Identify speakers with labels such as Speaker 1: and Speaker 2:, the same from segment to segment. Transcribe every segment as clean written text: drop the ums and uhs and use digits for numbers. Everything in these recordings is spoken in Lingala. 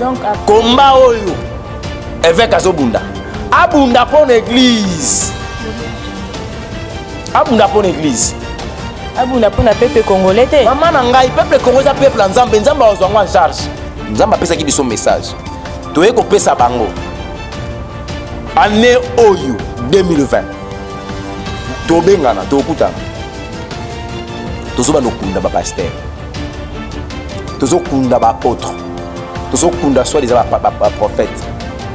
Speaker 1: Donc
Speaker 2: Combat oyo évêque azobunda, abunda mpo na église, abunda mpo na église.
Speaker 1: Abunda mpo na peuple congolais te.
Speaker 2: Mama na ngai, peuple congolais eza peuple ya Nzambe. Nzambe azwa yango en charge. Nzambe apesaki biso message, toye kopesa bango. Année oyo 2020, tobengana, tokutana, tozobanda okunda bapasteur, tozokunda baapôtre, tozokunda soit disant baprophète,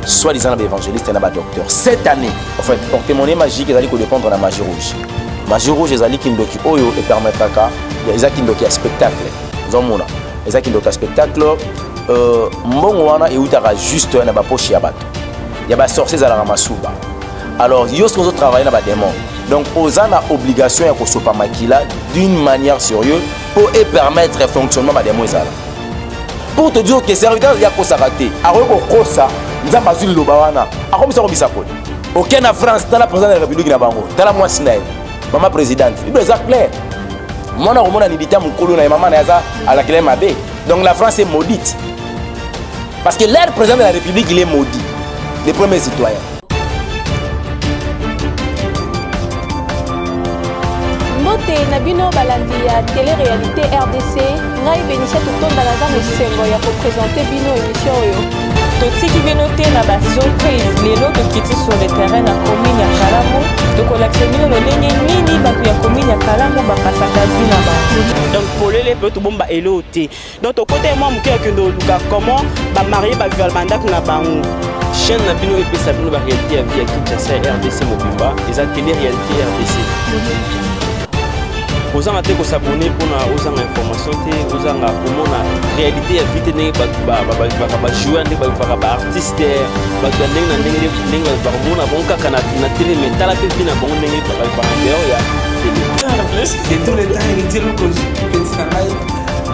Speaker 2: soit disant na baévangéliste na badocteur. Cette année, en fait, porte-monnaie magique ezali kodépendre na magie rouge. Magie rouge ezali kindoki oyo epermettraka, eza kindoki ya spectacle. Ozomona, eza kindoki ya spectacle. Mbongo wana eutaka juste na bapoche ya bato ya basorcier, ezalaka masuba. Alors yo, soki ozotravaille na badémon, donc oza na obligation ya kosopa makila d'une manière sérieuse mpo epermettre fonctionnement badémon ezala. Pour te dire que serviteur ya kosaka te, akoki kokosa. Nzambe azwi liloba wana, akomisa kobisa koli. Oke na France, tala président de la République na bango, tala mwasi na ye, mama présidente. Bible eza claire: mwana komona nidita mokolo na ye, mama na ye aza alakela ye mabe. Donc la France est maudite parce que leur président de la République, il est maudit, les premiers citoyens.
Speaker 1: Mbote na bino balandi ya Télé-réalité RDC. Ngai Benicia Totonda, naza mosengo ya koprésenter bino émission oyo.
Speaker 3: Totiki bino te na basurprise. Lelo tokiti sur le terrain na commune ya Kalamu. Tokolakisa bino lolenge nini bato ya commune ya Kalamu bapasaka vie na bango.
Speaker 4: Donc polele mpe tobomba elo te. Donc tokota mwa moke akende oluka comment bamariés bavivala bandako na bango.
Speaker 5: Chaîne na bino epesa bino baréalité ya vie ya Kinshasa, ya RDC mobimba, eza Télé Réalité RDC. Kozanga te kos'abonner mpona ozanga information te, ozanga komona réalité ya vie te, ndenge bato bavivaka, bajoueur ndenge bavivaka, baartiste, bato ya ndenge na ndenge, ndenge bakomona bango kaka na télé, mais tala mpe vie na bango, ndenge bavivaka dehors ya télé.
Speaker 6: De tous les temps, Héritier Lukoji, petit na ngai,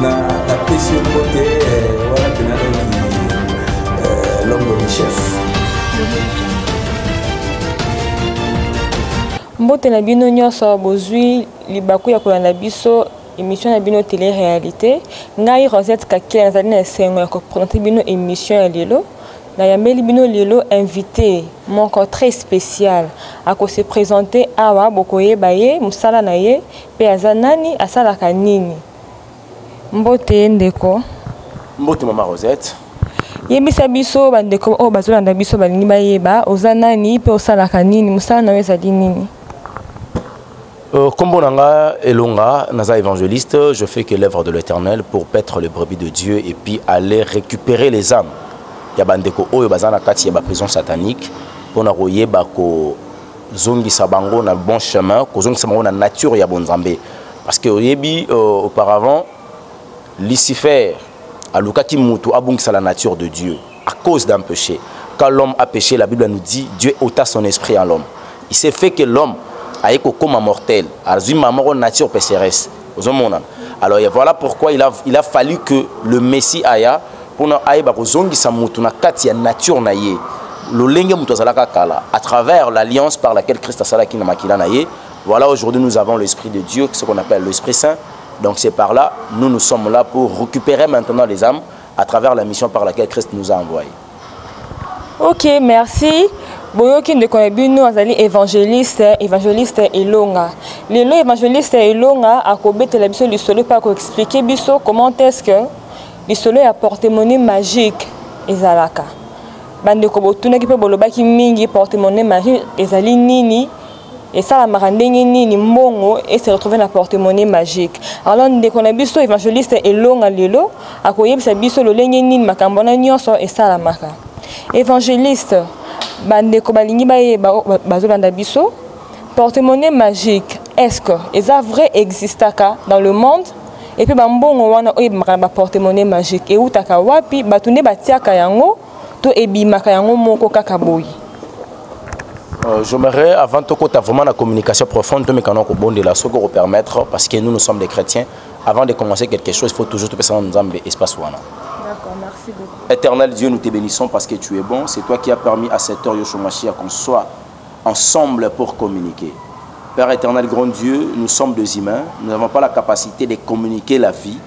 Speaker 6: na napesi yo mbote wana mpena. Donc l'homme de chef.
Speaker 3: Mbote na bino nyonso bozwi libaku ya kolanda biso, émission na bino Télé Réalité. Ngai Rosette Kakela, nazali na esengo ya koprésenter bino émission ya lelo. Nayambeli bino lelo invité moko très spécial. Akose présenter awa, bokoyeba ye, mosala na ye mpe aza nani, asalaka nini. Mbote ndeko.
Speaker 2: Mbote mama Rosette.
Speaker 3: Yebisa biso, bandeko oyo bazolanda biso balingi bayeba oza nani mpe osalaka nini, mosala na yo ezali nini?
Speaker 2: Kombo na nga Elonga, naza évangéliste, je fais que l'œuvre de l'Éternel pour paître les brebis de Dieu et puis aller récupérer les âmes. Ya bandeko oyo baza na kati ya ba prison satanique, pona koyeba kozongisa bango na bon chemin, kozongisa bango na nature ya bonzambe. Parce que oyebi, auparavant Lucifer alukaki mutu abungisa la nature de Dieu à cause d'un péché. Quand l'homme a péché, la Bible nous dit, Dieu ôta son esprit en l'homme. Il s'est fait que l'homme aye kokóma mortel, azwi mama nature pécheresse. Ozomona, alors et voilà pourquoi il a fallu que le Messie aya mpona ayeba kozongisa motu na kati ya nature na ye, lolenge moto azalaka kala, à travers l'alliance par laquelle Christ asalaki na makila na ye. Voilà, aujourd'hui nous avons l'esprit de Dieu, ce qu'on appelle l'Esprit Saint. Donc c'est par là, nous, nous sommes là pour récupérer maintenant les âmes à travers la mission par laquelle Christ nous a envoyés.
Speaker 3: Ok, merci. Boyoki ndeko na bino azali évangéliste, évangéliste Elonga. Lelo évangéliste Elonga akobetela biso lisolo mpe akoexpliquer biso comment est-ce que lisolo ya porte-monnaie magique ezalaka. Bandeko botunaki mpe bolobaki mingi, porte-monnaie magique ezali nini, esalamaka ndenge nini, mbongo ese retrouve na porte-monnaie magique. Alors ndeko na biso évangéliste Elonga lelo akoyebisa biso lolenge nini makambo wana nyonso esalamaka. Évangéliste, bandeko balingi bayeba, bazolanda biso, porte-monnaie magique, est-ce que eza vrai, existaka dans le monde? Et puis bambongo wana oyo ebimaka na baporte-monnaie magique eutaka wapi? Bato nde batiaka yango to ebimaka yango moko kaka boye?
Speaker 2: J'aimerais, avant tout, vraiment la communication profonde, de la permettre, parce que nous, nous sommes des chrétiens. Avant de commencer quelque chose, il faut toujours tout personne nous espace wana.
Speaker 3: D'accord, merci beaucoup.
Speaker 2: Éternel Dieu, nous te bénissons parce que tu es bon. C'est toi qui as permis à cette heure, Yoshua Mashiach, qu'on soit ensemble pour communiquer. Père éternel, grand Dieu, nous sommes des humains. Nous n'avons pas la capacité de communiquer la vie.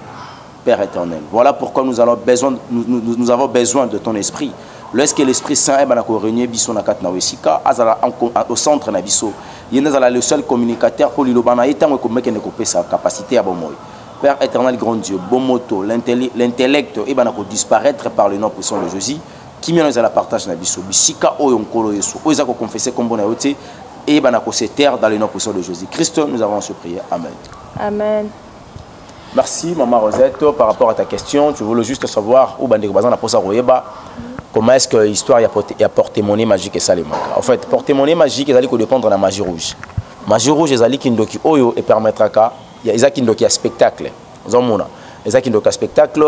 Speaker 2: Père éternel, voilà pourquoi nous, allons besoin, nous, nous, nous avons besoin de ton esprit. Lorsque l'Esprit Saint ebana korenier biso na kati na esika, azala au centre na biso, ye nde azala le seul communicateur mpo liloba na ye ntango ekomekende kopesa capacité ya bomoi. Père éternel, grand Dieu, bomoto, l'intellect ebana kodisparaître par le nom puissant de Jésus. Kimia na ezala partage na biso bisika oyo Nkolo Yesu oyo eza koconfesse nkombo na yo te eyebana kose taire dans le nom puissant de Jésus Christ nous avons se prié. Amen.
Speaker 3: Amen.
Speaker 2: Merci, maman Rosette. Par rapport à ta question, tu voulais juste savoir où bandeko baza na posa koyeba comment est-ce que histoire ya porte-monnaie magique esalemaka. En fait, porte-monnaie magique ezali kodépendre na magie rouge. Magie rouge ezali kindoki oyo epermettraka, eza kindoki ya spectacle. Ozomona, eza kindoki ya spectacle.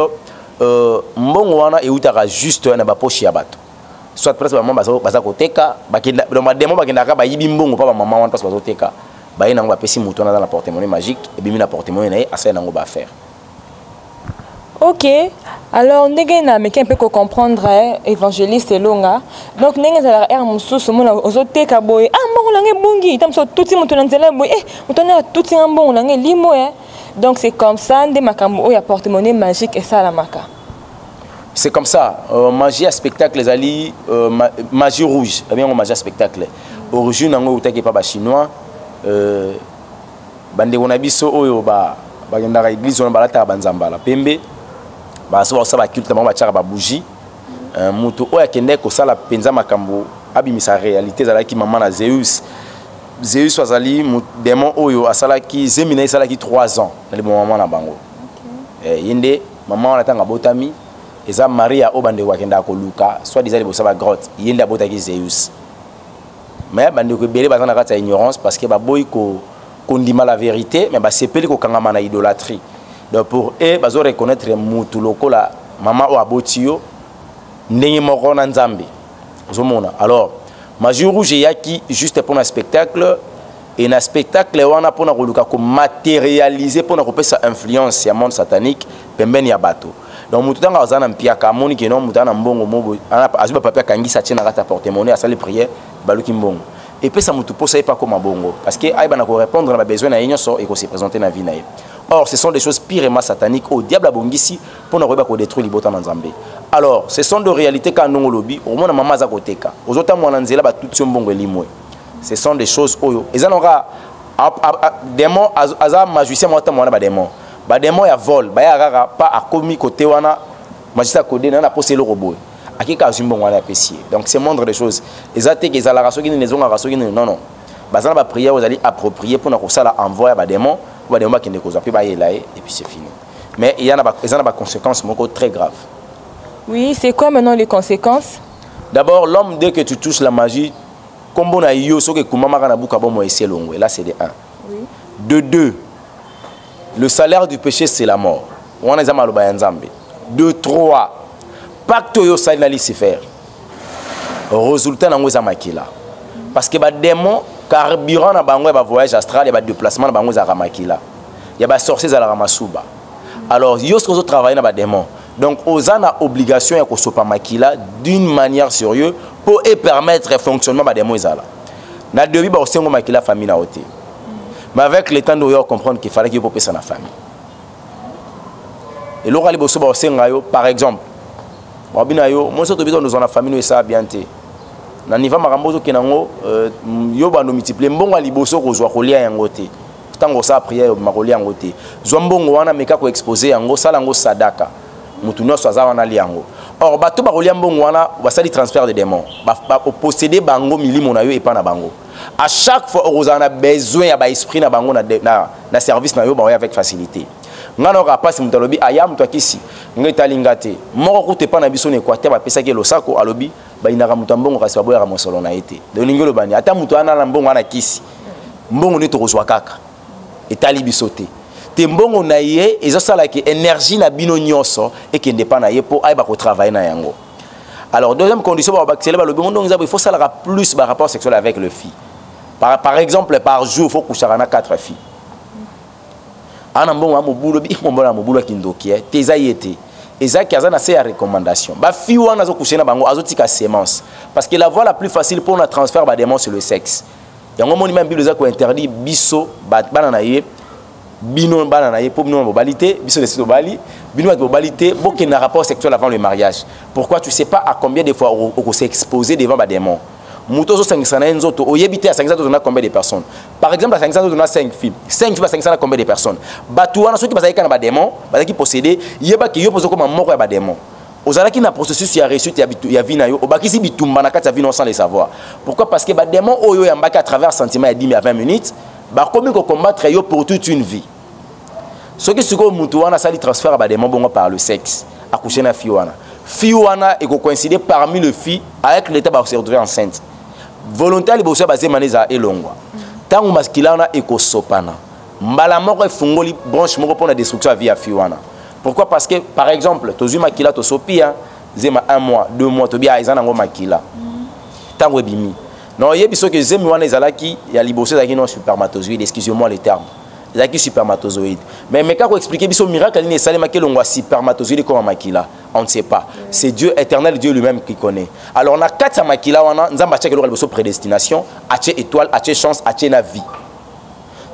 Speaker 2: Mbongo wana eutaka juste na bapoche ya bato, soit place bamama baza koteka, bakenda, donc bademo bakendaka, bayibi mbongo mpa bamama wana place bazoteka, baye nango, bapesi moto wana aza na porte-monnaie magique, ebimi na porte-monnaie na ye, asali nango baaffaire.
Speaker 3: Ok, alors ndenge na meki mpe kocomprendre, évangéliste Elonga, donc ndenge ezalaka, ere mosusu omona ozoteka boye, ah, mbongo nanga ebungi, ta mosusu otuti moto na nzela boye, eh, moto wana atuti nga mbongo nanga elimo. Eh, donc c'est comme ça nde makambo oyo ya porte-monnaie magique esalamaka.
Speaker 2: C'est comme ça. Magie ya spectacle ezali magie rouge, babengi yango magie ya spectacle. Origine yango eutaki epa bachinois. Bandeko na biso oyo bakendaka église wana, balataka banzambala pembe, baso bakosala baculte na bango, batiaka babougie. Moto oyo akendaki kosala mpenza makambo abimisa réalité ezalaki mama na Zeus. Zeus azali démon oyo asalaki zemi na ye esalaki 3 ans na libo mama na bango. Ye nde mama wana, ntango abotami, eza Maria oyo bandeko bakendaka koluka soit disant liboso ya bagrotte, ye nde abotaki Zeus. Mais bandeko ebele baza na kati ya ignorance parce que baboyi kondima la vérité, mais basepeli kokangama na idolâtrie. Donc pour eux, bazo reconnaître mutu lokola mama oyo aboti yo ndenge moko na Nzambe. Ozomona, alors magie rouge eyaki juste mpona spectacle, e na spectacle wana mpona koluka komatérialiser, mpona kopesa influence ya monde satanique pembeni ya bato. Donc motu ntango aza na mpiaka, amoni ke no moto aza na mbongo mo, azwi bapapier, akangisi, atie na kati ya porte-monnaie, asali prière, baluki mbongo, epesa motu mposa ye mpe akóma bongo parce que ayeba na korépondre na babesoin na ye nyonso ekose présenter na vie na ye. Or ce sont des choses purement sataniques oyo diable abongisi mpona koyeba kodétruire libota na Nzambe. Alors ce sont de réalités. Kaka ndongo olobi, okomona mama aza koteka, ozotambola na nzela, batuti yo mbongo, elimwe. Ce sont des choses oyo eza noka démon aza magicien moko atambola na badémon, badémon ya vol bayaka kaka pa akomi kote wana, magicien akode na posa eloko boye, akeka, azwi mbongo wana, apesi ye. Donc c'est moindre des choses. Eza te ke ezalaka soki nini, ezongaka soki nini. Non, non, baza na baprière oyo ezali approprié mpona kosala envoi ya badémon, po badémon bakende kozwa mpe bayela ye, et puis c'est fini. Mais eza na baconséquence moko très grave.
Speaker 3: Oui, c'est quoi maintenant les conséquences?
Speaker 2: D'abord, l'homme, dès que tu touches la magie, kombo na yo soki ekumamaka na buka bomoi, esi elongwe. Là, c'est de 1. De 2, le salaire du péché, c'est la mort. Wana eza maloba ya Nzambe. De 3, pacte oyo osali na Lucifer, résultat nango eza makila, parce que badémon, carburant na bango ya bavoyage astral, ya badéplacement na bango, ezalaka makila ya basorcier, ezalaka masuba. Alors yo soki ozotravaille na badémon, donc oza na obligation ya kosopa makila d'une manière sérieuse mpo epermettre fonctionnement badémon ezala. Na début bakosengo makila famille na yo te, mais avec le temps nde oyo comprendre qu'il fallaki yo mpo opesa na famille. Eloko ya liboso bakosenga yo, par exemple, babi na yo moso tobi tozwa na famille oyo esala bien te na niveau makambo ozokende yango, yo bando multiplie mbongo ya liboso, kozwa kolia yango te. Ntango osala prière, obima kolia yango te. Zwa mbongo wana, meka koexpose yango, sala yango sadaka, motu nyonso aza wana alia yango. Or bato bakolia mbongo wana, basali transfert de démon, oposséde bango milimo na yo epa na bango. À chaque fois okozala na besoin ya baesprit na bango na service na yo, baoya avec facilité. Ngai nayoka mpasi, moto alobi aya moto akisi ngai, etali nga te. Moko kutu epa na biso na Équateur, bapesaki losako, alobi bayinaka moto ya mbongo kasi baboyaka mosolo na ye te. Donc ningi olobani, ata moto wana na mbongo wana kisi mbongo nde tokozwa kaka, etali biso te. Te, mbongo na ye ezosalaki énergie na bino nyonso ekende epa na ye mpo ayeba kotravaille na yango. Alors deuxième condition, babakisele, balobi ngo ndongo eza, il faut salaka plus barapport sexuel avec le fille. Par exemple, par jour faut kushaka na 4 filles. Ana mbongo ya mobulu, bi mbongo ya mobulu akindoki te, eza ye te, ezaki aza na se ya recommandation. Bafille wana azocoucher na bango, azotika semence, parce que la voie la plus facile pour na transfert badémon, c'est le sexe. Yango moni même Bible eza kointerdire biso bana na ye. Bino bana na ye, mpo bino bobali te, biso lesi tobali, bino bato bobali te, bokende na rapport sexuel avant le mariage. Pourquoi? Tu sais pas à combien de fois okos'exposer devant badémon. Moto ozosangisa na ye nzoto, oyebi te asangisa nzoto na combien de personnes. Par exemple, asangisa nzoto na 5 filles, 5 filles basangisa na combien de personnes. Bato wana, soki bazalaki kaka na badémon, bazalaki possédé, yebaki yo mpo ozokoma moko ya badémon. Ozalaki na processus ya réussite ya vie na yo, obakisi bitumba na kati ya vie na yo sans le savoir. Pourquoi? Parce que badémon oyo oyambaki à travers sentiment ya 10 à 20 minutes, bakomi kocombattre yo pour toute une vie. Soki sikoyo mutu wana asali transfert ya badémon bongo par le sexe, accouché na fille wana, fille wana ekocoïncide parmi le fille avec l'état, bakose retrouver enceinte. Volonté ya liboso ya bazemana ezala elongwa. Ntango makila wana ekosopana, mbala moko efungoli branche moko mpona destruction ya vie ya fille wana. Pourquoi? Parce que, par exemple, tozwi makila, tosopi ya zema 1 mois, 2 mois, tobi eza nango makila. Ntango ebimi na oyebi soki zemi wana ezalaki ya liboso, ezalaki non spermatozoïde, excusez-moi le terme, ezalaki spermatozoïde. Mais meka koexpliquer biso miracle nini esalemaki elongwa spermatozoïde koma makila? On ne sait pas, c'est Dieu éternel, Dieu lui-même qui connaît. Alors na kati ya makila wana, Nzambe atiaki eloko ya liboso, prédestination, atie étoile, atie chance, atie na vie.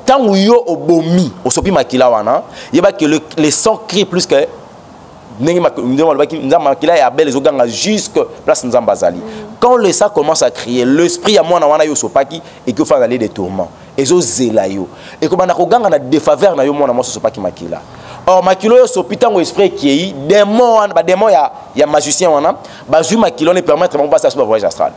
Speaker 2: Ntango yo obomi, osopi makila wana, yebaki le sang crie plus que ndenge balobaki Nzambe, makila ya Abel ezoganga jusque place Nzambe azali. Quand le sang commence à crier, l'esprit ya mwana wana yo osopaki eki ofanda le de tourment, ezozela yo, ekobanda koganga na défaveur na yo, mwana mwasi osopaki makila. Or makila oyo osopi, ntango esprit ekei, démon wana, badémon ya magicien wana bazwi makila wana, epermettre bango basala so bavoyage astral.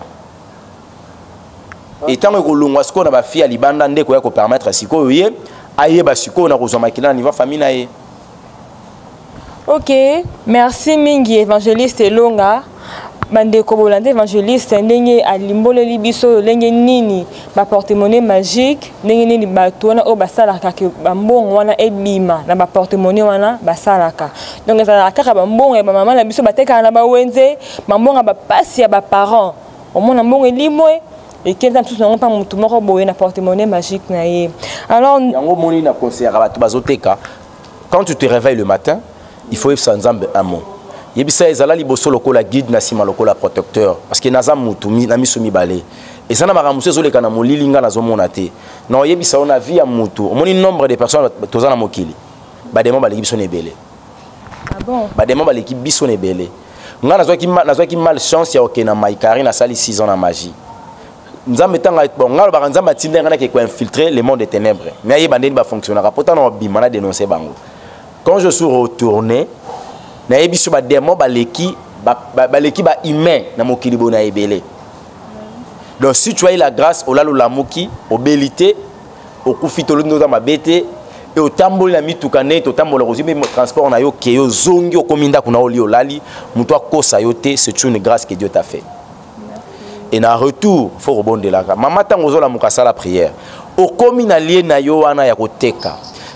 Speaker 2: Et ntango ekolongwa sikoyo na bafille ya libanda, nde ekoya kopermettre sikoyo ye ayeba sikoyo na kozwa makila na niveau famille na ye.
Speaker 3: Ok, merci mingi, évangéliste Elonga. Bandeko, bolanda évangéliste ndenge alimboleli biso ndenge nini baportemonnaie magique, ndenge nini bato wana oyo basalaka ke bambongo wana ebima na baportemonnaie wana basalaka. Donc ezalaka kaka bambongo ya bamama na biso batekaka na bawenze, bambongo ya bapasi ya baparent. Omona mbongo elimwe, ekenda mosusu nango mpa motu moko boye na portemonnaie magique na ye. Alors
Speaker 2: yango moni na conseillaka bato bazoteka, quand tu te réveilles le matin, il faut yebisa Nzambe un mot. Yebisa ezala liboso lokola guide, na nsima lokola protecteur, parce que naza mutu na miso mibale. Eza na makambo mosusu ezoleka na molili, nga nazomona te. Na oyebisa yo, na vie ya mutu, omoni nombre de personnes toza na mokili, badémon baleki biso na ebele.
Speaker 3: Ah bon?
Speaker 2: Badémon baleki biso na ebele. Nga nazwaki malchance ya kokende na Maikari, nasali 6 ans na magie. Nzambe ntango, bon, nga alobaka Nzambe atindi nga nake koinfiltrer le monde des ténèbres, mais ayeba ndeni bafonctionnaka po tana obima na dénoncer bango. Quand je suis retourné, nayebi so badémon baleki baleki bahumain na mokili boye na ebele. Donc si tu as eu la grâce, olala, olamuki, obeli te, okufi te, oloti oza mabe te, e otamboli na mituka ndenge totambola, kozwi mpe transport na yo, ke yo ozongi, okomi ndako na oli, olali, moto akosa yo te, c'est une grâce que Dieu t'a fait. Et na retour, faut kobondelaka mama. Ntango ozolamuka, sala prière. Okomi na lie na yo wana ya koteka,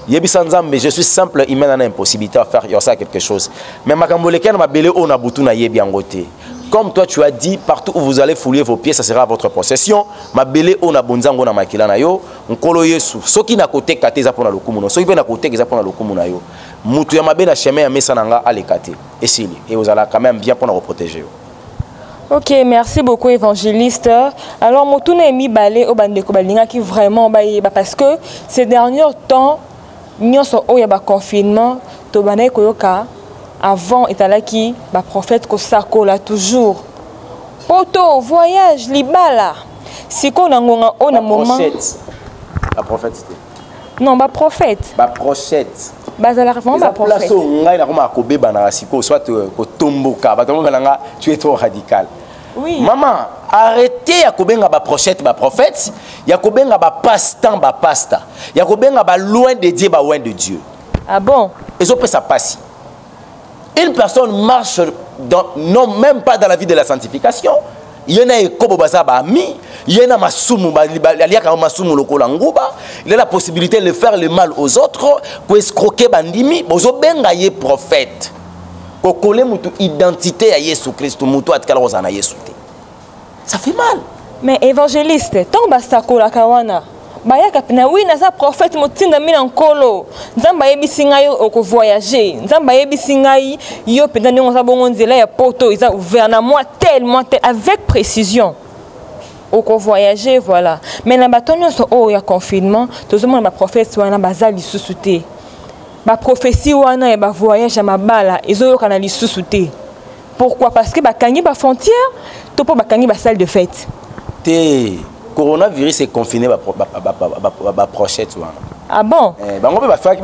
Speaker 2: yebisa Nzambe: je suis simple humain, na impossibilité à faire ya quelque chose, mais makambo eleki na mabele oyo na butu, nayebi yango te. Comme toi tu as dit, partout où vous allez fouler vos pieds, ça sera votre possession. Mabele oyo na bonzango na makila na yo, Nkolo Yesu, soki nakoteka te, eza mpona lokumu na, soki mpe nakoteka, eza mpona lokumu na yo. Mutu ya mabe na chemin ya mesa na nga aleka te. Esili e ozala quand même bien mpona koprotéger yo.
Speaker 3: Ok, merci beaucoup, évangéliste. Alors motuna ya mibale oyo bandeko balingaki vraiment bayeba, parce que ces derniers temps nyonso oyo ya baconfinement, tobandaki koyoka, avant ezalaki baprophète kosakola toujours poto, voyage, libala. Sikoyo na ngonga oyo, na moment
Speaker 2: Baprophète te.
Speaker 3: Non, baprophète.
Speaker 2: Baprochette.
Speaker 3: Bazalaka vraiment
Speaker 2: baprophète. Place oyo ngai nakomaka kobebanaka sikoyo, soit kotomboka, bato bamobela nga: tu es trop radical.
Speaker 3: Oui.
Speaker 2: Mama, arrêtez ya kobenga baprochette baprophète, ya kobenga bapasse-temps bapasta, ya kobenga baloin de Dieu baloin de Dieu.
Speaker 3: Ah bon?
Speaker 2: Ezopesa pasi. Une personne marche dans, non, même pas dans la vie de la sanctification. Ye na ekobo baza baami, ye na masumu, aliaka masumu lokola nguba. Il a la possibilité de faire le mal aux autres, koescroquer bandimi, bozobenga ye prophète, kokole mutu identité ya Yesu Kristu, mutu atikala kozala na Yesu te. Ça fait mal.
Speaker 3: Mais évangéliste, ntango basakolaka wana, bayaka mpena: wi, naza prophète, motindami na Nkolo, Nzambe ayebisi ngai okovoyage, Nzambe ayebisi ngai yo mpenza ndenge oza bongo, nzela ya poto eza ouvert na moi tel, moi tel, avec précision. Okovoyage, voilà. Mais na bato nyonso oyo ya confinement, tozomona baprophète wana baza lisusu te. Baprophétie wana ya bavoyage ya mabala ezoyokana lisusu te. Pourquoi? Parce que bakangi bafrontière to mpo bakangi basalle de fête.
Speaker 2: Te, coronavirus econfine baprochette wana.
Speaker 3: Ah bon?
Speaker 2: Bango mpe bafaki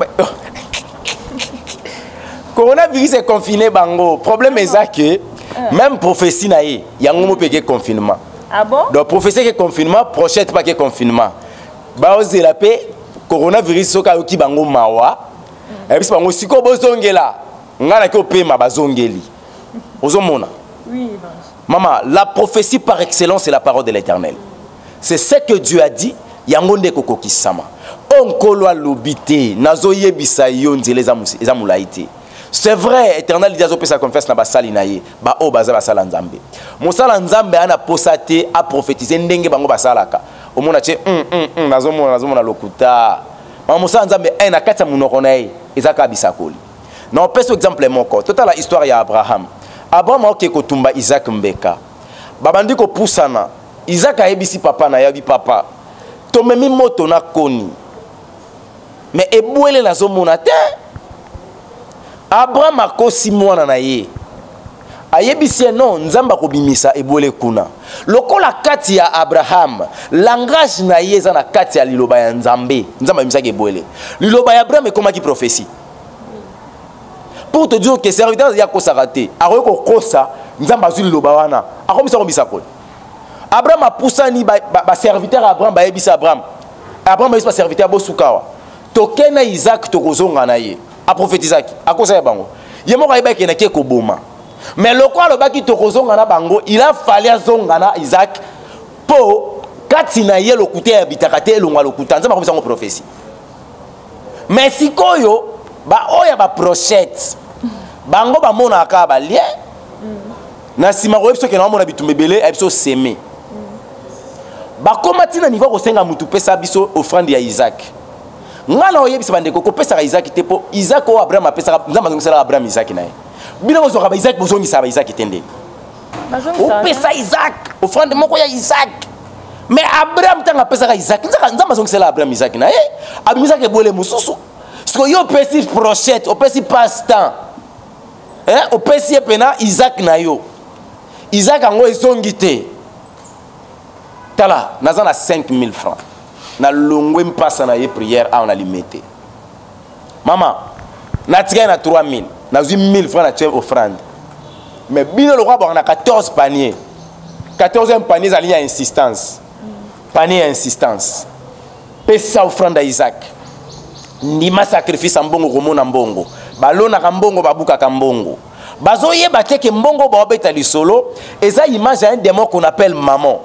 Speaker 2: coronavirus econfine bango. Problème eza ke même prophétie na ye yango mo mpe ke confinement.
Speaker 3: Ah bon?
Speaker 2: Donc prophétie ke confinement, prochette pa ke confinement. Baozela mpe coronavirus soki ayoki bango mawa, ayebisi bango sikoyo bozongela ngai naki opema, bazongeli. Ozomona?
Speaker 3: Oui.
Speaker 2: Maman, la prophétie par excellence, c'est la parole de l'Éternel. C'est ce que Dieu a dit, yango nde ekokokisama. Oyo Nkolo alobi te, nazoyebisa yo, nzela eza molai te. C'est vrai, Éternel dit azopesa confiance na basali na ye, baoyo baza basala Nzambe. Mosala Nzambe ana posa te aprophétise ndenge bango basalaka. Omona tie nazomona lokuta. Mama, mosala Nzambe na kati ya monoko na ye eza kaka bisakoli. Na opesa exemple moko, totala histoire ya Abraham. Abraham aoke kotumba Isaac mbeka. Babandi kopusana. Isaac ayebisi papa na ye, abi papa, tomemi moto na koni, mais ebwele nazomona te. Abraham akosi mwana na ye, ayebisi ye non, Nzambe akobimisa ebwele kuna. Lokola kati ya Abraham langage na ye eza na kati ya liloba ya Nzambe, Nzambe abimisaki ebwele. Liloba ya Abraham ekomaki prophétie. Pour te dire que serviteur ya kosaka te, akoki kokosa, Nzambe azwi liloba wana akomisa ngo bisakoli. Abraham apusani, baserviteur ba Abraham bayebisa Abraham, Abraham ayebisi baserviteur bosuka awa, toke na Isaac, tokozonga na ye. Aprofetizaki, akosa ya bango, ye moko ayebaki naki ekoboma. Mais lokola alobaki tokozonga na bango, il a fallu azonga na Isaac mpo kati na ye lokuta ya bitaka te, elongwa lokuta, Nzambe akomisa yango prophétie. Mais sikoyo baoyo ya baprochette, bango bamonaka kaka balien na nsima koyebi soki naomona bitumba ebele, ayebi so seme bakóma ntina niveau kosenga mutu pesa biso offrande ya Isaac. Ngai na oyebisa bandeko, kopesaka Isaac te, mpo Isaac oyo Abraham apesaka, Nzambe azongiselaka Abraham Isaac na ye. Bino bozwaka ba Isaac, bozongisaka ba Isaac te. Ndenge opesa Isaac offrande moko ya Isaac, mais Abraham ntango apesaka Isaac, Nzambe azongisela Abraham Isaac na ye, abimisaka ebwele mosusu. Sikoyo yo opesi prochette, opesi passe temps, opesi ye mpena Isaac na yo, Isaac yango ezongi te. Tala, naza na 5000 francs, nalongwe mpasa na ye prière awa na Limete. Mama, natikali na 3000, nazwi 1000 francs, natie offrande. Mais bino lokola bwaka na 14 panier, 14e panier ezali ya insistance, panier ya insistance, pesa offrande ya Isaac, ndima sacrifice ya mbongo, komona mbongo, balonaka mbongo, babukaka mbongo. Bazoyeba te ke mbongo baobeta lisolo eza image ya un démon qu'on appelle maman.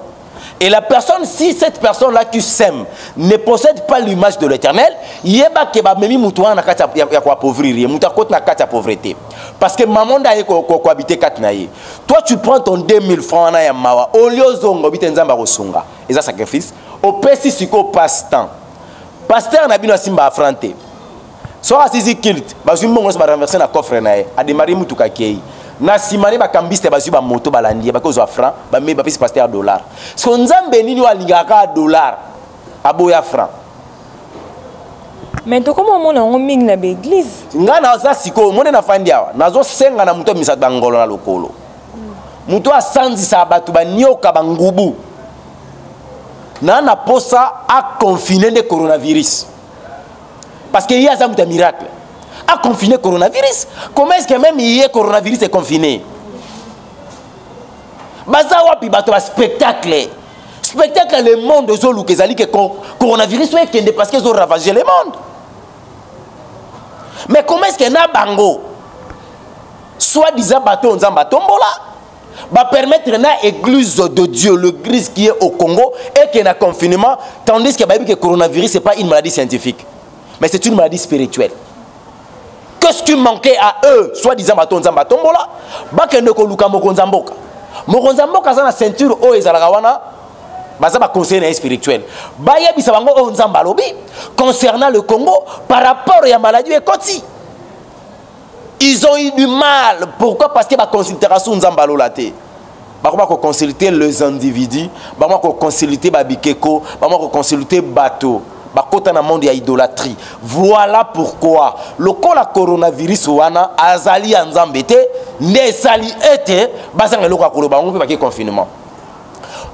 Speaker 2: Et la personne, si cette personne-là qui sème ne possède pas l'image de l'Éternel, yeba ke ba memi mutu wana kati ya ko appauvrir ye, mutu akoti na kati ya pauvreté. Parce que maman nda ye ko ko habiter kati na ye. Toi tu prends ton 2000 francs wana ya mawa, au lieu ozonga obite Nzambe akosunga. Eza sacrifice. Opesi siko passe temps. Pasteur na bino asimba affronter. Soki asisi culte, bazwi mbongo nyonso, barenverse na coffre na ye, ademare mutuka, akei. Na nsima ne bakambiste bazwi bamoto, balandi ye, bakozwa franc, bamei, bapesi pasteur dollar. Siko Nzambe nini oyo alingaka kaka dollar, aboya franc?
Speaker 3: Mais tokoma omona yango mingi na baeglise.
Speaker 2: Ngai naza sikoyo omoni nafandi awa, nazosenga na moto abimisa bangolo na lokolo, moto asanzisaka bato banioka bangubu na posa aconfine nde coronavirus, parce que ye aza moto ya miracle, aconfine coronavirus. Comment est ce que même ye coronavirus est confiné? Baza wapi bato ba spectacle? Spectacle, le monde ezoluka ezali ke coronavirus oyo ekende, parce que ezoravage le monde. Mais comment est ce que na bango soit disant bato oyo Nzambe atombola, bapermettre na église de Dieu, l'église qui est au Congo, et qui est na confinement, tandis que bayebi que coronavirus, c'est pas une maladie scientifique, mais c'est une maladie spirituelle? Qu'est-ce qui manquait à eux, soit disant bato Nzambe atombola, bakende koluka mokonzi ya mboka? Mokonzi ya mboka aza na ceinture oyo ezalaka wana, baza baconseiller na ye spirituel, bayebisa bango oyo Nzambe alobi concernant le Congo par rapport ya maladie ekoti. Ils ont eu du mal. Pourquoi? Parce que baconsidération Nzambe alola te. Bakoma koconsulte les individus, bakoma koconsulte babikeko, bakoma koconsulte bato, bakota na monde ya idolâtrie. Voilà pourquoi lokola coronavirus wana azali ya Nzambe te, nde esali ete bazanga eloko ya koloba, bango mpe bake confinement.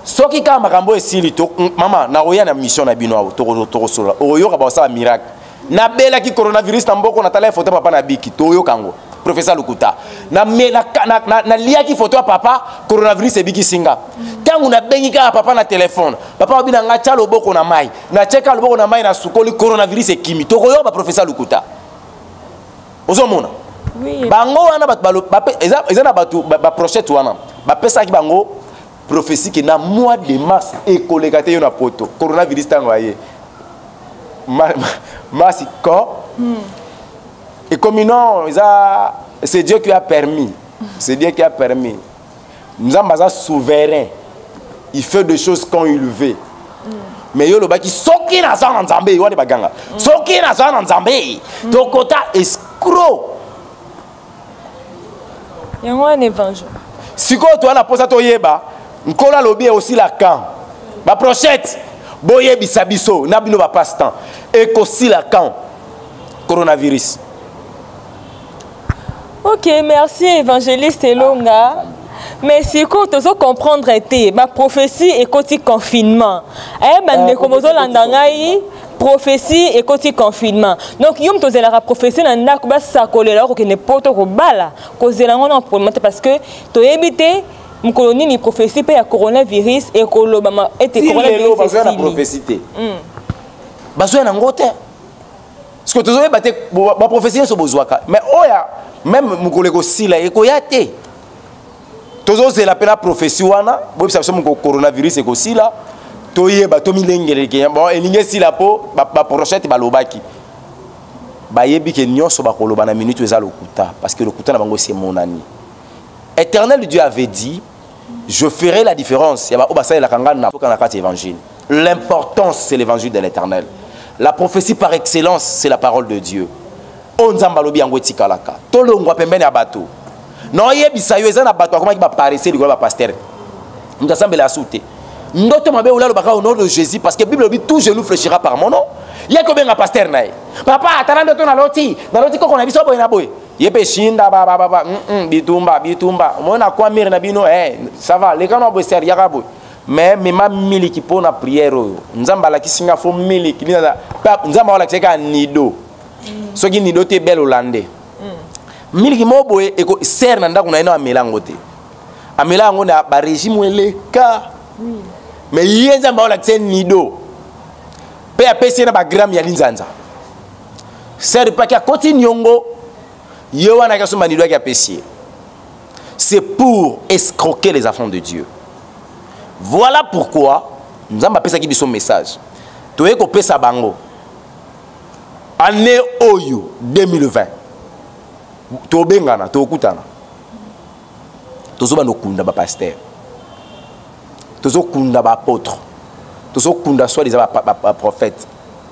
Speaker 2: Soki kaka makambo esili to mama, nakoya na mission na bino awa, tokosolola, okoyoka bakosala miracle. Nabelaki coronavirus na mboko, natala foto ya papa na biki, toyoka yango. Professeur Lukuta, naliaki foto ya papa, coronavirus ebikisi nga. Ntango nabengi kaka papa na telefone, papa alobi na nga tia loboko na mai, natieka loboko na mai, nasukoli, coronavirus ekimi. Tokoyoka ba professeur Lukuta. Ozomona?
Speaker 3: Oui.
Speaker 2: Bango wana bato eza na bato ba prochette wana bapesaki bango prophétie ke na mois de mars ekoleka te yo na poto coronavirus. Ntango aye mars ko ekomi non, eza c'est Dieu qui a permis, c'est Dieu qui a permis. Nzambe aza souverain, il fait des choses quand il veut. Mais yo olobaki soki naza na Nzambe wana, baganga soki naza na Nzambe tokota, escroc.
Speaker 3: Yango wana, évangile.
Speaker 2: Sikoyo toya na mposa toyeba Nkolo alobi ekosila quand. Baprochete, boyebisa biso na bino bapasse-temps, ekosila quand coronavirus?
Speaker 3: Ok, merci évangéliste Elonga. Mais sikoyo tozo comprendre te, baprophétie ekoti confinement. Aye bandeko bozolanda ngai, prophétie ekoti confinement. Donc yo moto ozelaka prophétie na ndako, basakolela okokende poto kobala, kozela yango na problème te, parce que toyebi te mokolo nini prophétie mpe ya coronavirus ekolobama ete
Speaker 2: Ti lelo
Speaker 3: coronavirus
Speaker 2: bazoya na
Speaker 3: esili.
Speaker 2: prophétie te, bazoya nango te, parce que tozoyeba te baprophétie nyonso bozwaka. Mais oya même mokolo ekosila ekoya te, tozozela mpe na prophétie wana. Boyebisa biso moko coronavirus ekosila, toyeba tomilengeleke. Bon, elingi esila mpo baprochete balobaki, bayebi ke nyonso bakoloba na minute eza lokuta, parce que lokuta na bango esi emonani. Éternel Dieu avait dit: je ferai la différence ya baoyo basalelaka nga na na kati ya évangile. L'importance, c'est l'évangile de l'Éternel. La prophétie par excellence, c'est la parole de Dieu. Oyo Nzambe alobi, yango etikalaka. Tolongwa pembeni ya bato. Naoyebisa yo, eza na bato akomaki baparese likolo ya bapasteur. Moto asambela asu te, ndoto mabe ola alobaka au nom de Jésus, parce que Bible elobi: tout genou fléchira par mon nom. Ye kobenga pasteur na ye: papa, atala ndoto naloti, naloti koko na biso boye na boye. Ye mpe shinda babababa bitumba bitumba, omoi na kwa mire na bino, eh, ça va, leka na boye, ser yaka boye, mais mema miliki mpo na prière oyo Nzambe alakisi nga. Fo miliki, Nzambe aolakisa kaka nido. Soki nido te, bele olande miliki moko boye ser na ndako na ye na amela yango te, amela yango na barégime eleka. Mais ye Nzambe aolakisa ye nido mpe apesi ye na bagramme ya linzanza. Ser paki akoti niongo, ye wana akasomba nido, aki apesi ye. C'est pour escroquer les enfants de Dieu. Voilà pourquoi Nzambe apesaki biso message, toye kopesa bango. Année oyo 2020, tobengana, tokutana, tozobanda okunda bapasteur, tozokunda baapôtre, tozokunda soi-disant baprophète,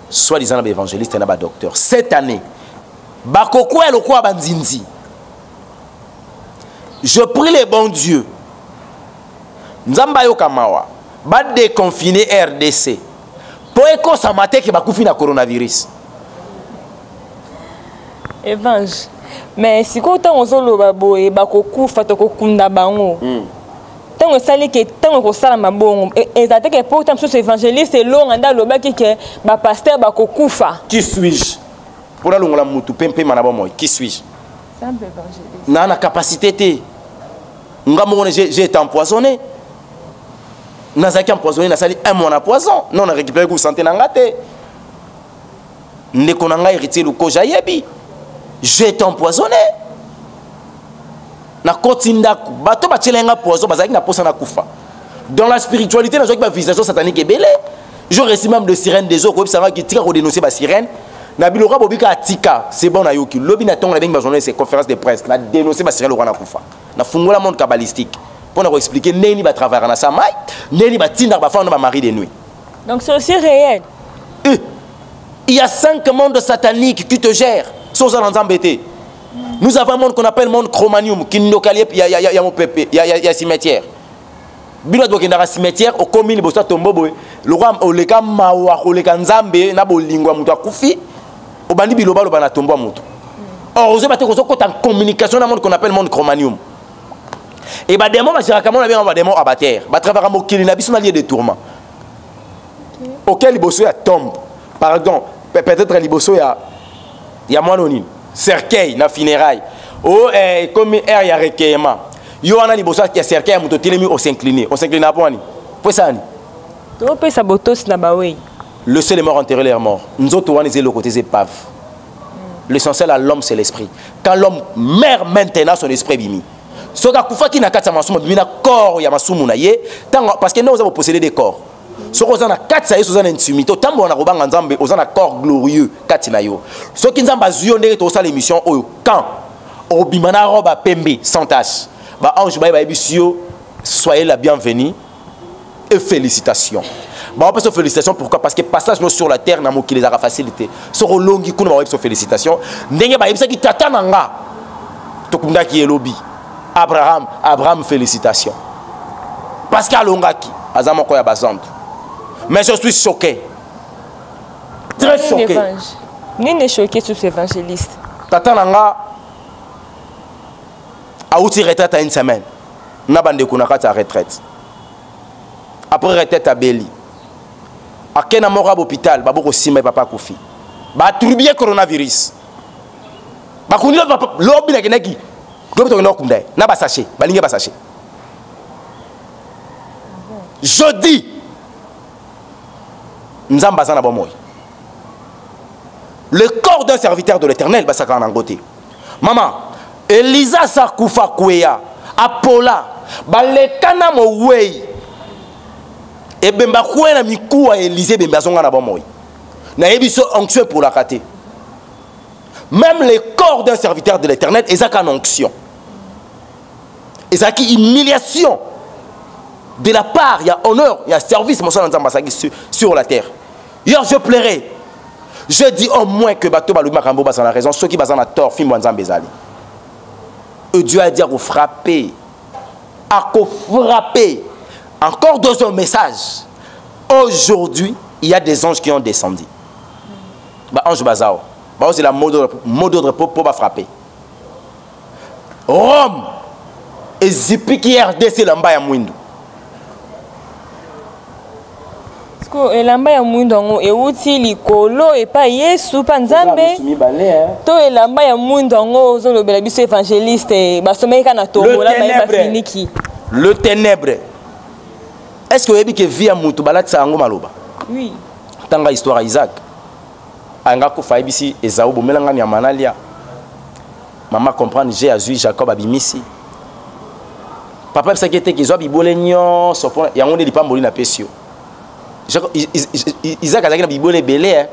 Speaker 2: soi-disant na baévangéliste na badocteur. Cette année bakokwea lokola banzinzi. Je prie le bon Dieu, Nzambe ayoka mawa, badéconfine RDC mpo ekosama te ke bakufi na coronavirus.
Speaker 3: Evange, mais sikoyo ntango ozoloba boye, bakokufa, tokokunda bango, ntango esali ke ntango ekosalama bongo, eza te ke po ta mosusu évangéliste Elonga nde alobaki ke bapasteur bakokufa?
Speaker 2: Qui suis-je mpo nalongola mutu mpe mpema na bomoi? Qui suis-je? Na capacité te. Nga moko j'ai été empoisonné, nazalaki empoisonné, nasali un mois na poison. Non, na récupéré ku santé na nga te. Ndeko na ngai Héritier Lukoja ayebi, j'ai été empoisonné. Nakoti ndako, bato batiela nga poison, bazalaki na posa na kufa. Dans la spiritualité, nazwaki bavisation satanique ebele. Je reçu même de sirène des eaux koyebisanga tika kodénoncer basirène na biloko bobika atika. C'est bon, nayoki. Lobi na ntongo nabengi bajournaliste, conférence de presse, na dénoncer basirène lokwa na kufa. Nafungola monde kabbalistique mpo na koexpliquer ndenge nini batravaillaka na sa mai, ndenge nini batindaka bafemme na bamari de nuit.
Speaker 3: Donc c'est aussi réel?
Speaker 2: Eh, il y a cinq mondes sataniques qui te gèrent soki oza na Nzambe te. Nous avons un monde qu'on appelle monde chromanium, kindokali ya mopepe ya cimetière. Bino bato bokendaka cimetière, okomi liboso ya tombo boye, lokola oleka mawa koleka Nzambe na bolingo ya moto akufi, obandi bilobaloba na tombo ya moto. Or ozoyeba te kozokota en communication na monde qu'on appelle monde chromanium. E bademo bagéraka mona benga bademo abater, batravaka mokili na biso na lieu de tourment. Oke liboso ya tombe, pardon, peut-être liboso ya mwana nini, cercueil na funéraille, o ekomi aire ya recueillement, yo wana liboso ya cercueil ya moto otelemi, os'incline. Os'incline apo wani po esala nini?
Speaker 3: Topesa botosi na bawei.
Speaker 2: Laissez les morts enterrer leurs morts. Nzoto wana eza eloko te, eza épave. L'essentiel à l'homme, c'est l'esprit. Quand l'homme meurt maintenant, son esprit ebimi. Soki akufaki na kati ya masumu, abimi na corps ya masumu na ye ntango, parce que nde oza koposséder des corps. Soki oza na kati ya Yesu, oza na intimité, otambola na kobanga Nzambe, oza na corps glorieux kati na yo. Soki Nzambe azwi yo ndenge tokosala émission oyo, quand obima na robe ya pembe sans tache, baange baye bayebisi yo: "Soyez la bienvenue et félicitations." Baopesa félicitations, pourquoi? Parce que passage no sur la terre, na mokili, ezalaka facilité. Soki olongi kuna, baoyebisa félicitation ndenge bayebisaki tata na nga tokundaki elobi Abraham: "Abraham, félicitation", parce que alongaki, aza moko ya bazantu. Mais je suis choqué, très choqué.
Speaker 3: Nini choqué sur évangéliste?
Speaker 2: Tata na nga awuti retraite ya une semaine na bandeko na kati ya retraite. Après retraite, abeli, ake na moko ya hôpital, babokosimba ye, papa akufi, baattribue coronavirus. Bakundi lobi. Nakendaki lobi, tokenda kokunda ye na basachet, balingi basachet. Jeudi, Nzambe aza na bomoi. Le corps d'un serviteur de l'Éternel, basakaka nango te. Mama Eliza asa kufa, kweya, apola, baleka na mowei, ebemba kweya na mikuwa ya Elize, ebembe azonga na bomoi. Nayebi so onction epolaka te. Même le corps d'un serviteur de l'Éternel ezaka na onction. Ezalaki humiliation de la part ya honneur ya service mosala Nzambe azalaki sur la terre. Hier, je plairais, je dis au moins que bato balobi makambo baza na raison. Soki baza na tort, fimbo ya Nzambe ezali. Et Dieu a dit akofrappe, akofrappe. Encore deuxième message: aujourd'hui, il y a des anges qui ont descendu. Baange bazao baozela mot d'ordre mpo bafrappe Rome. Ezipiki RDC elamba ya mwindu.
Speaker 3: Elamba ya mwindu yango euti likolo epai Yesu mpa Nzambe, to elamba ya mwindu yango ozolobela biso, évangéliste, basomaki kaka na tombola, baye bafiniki?
Speaker 2: Le ténèbre. Est ce que oyebi ke vie ya motu balatisa yango maloba?
Speaker 3: Oui.
Speaker 2: Tanga histoire ya Isaac. Anga kufa, ayebisi Ezau: "Bomelanga nyama nalia." Mama comprendre, je azwi Jacob, abimisi. Papa ayebisaki ete kezwa bibwele nyonso mpo yango nde lipamboli napesi yo. Isaac azalaki na bibwele ebele,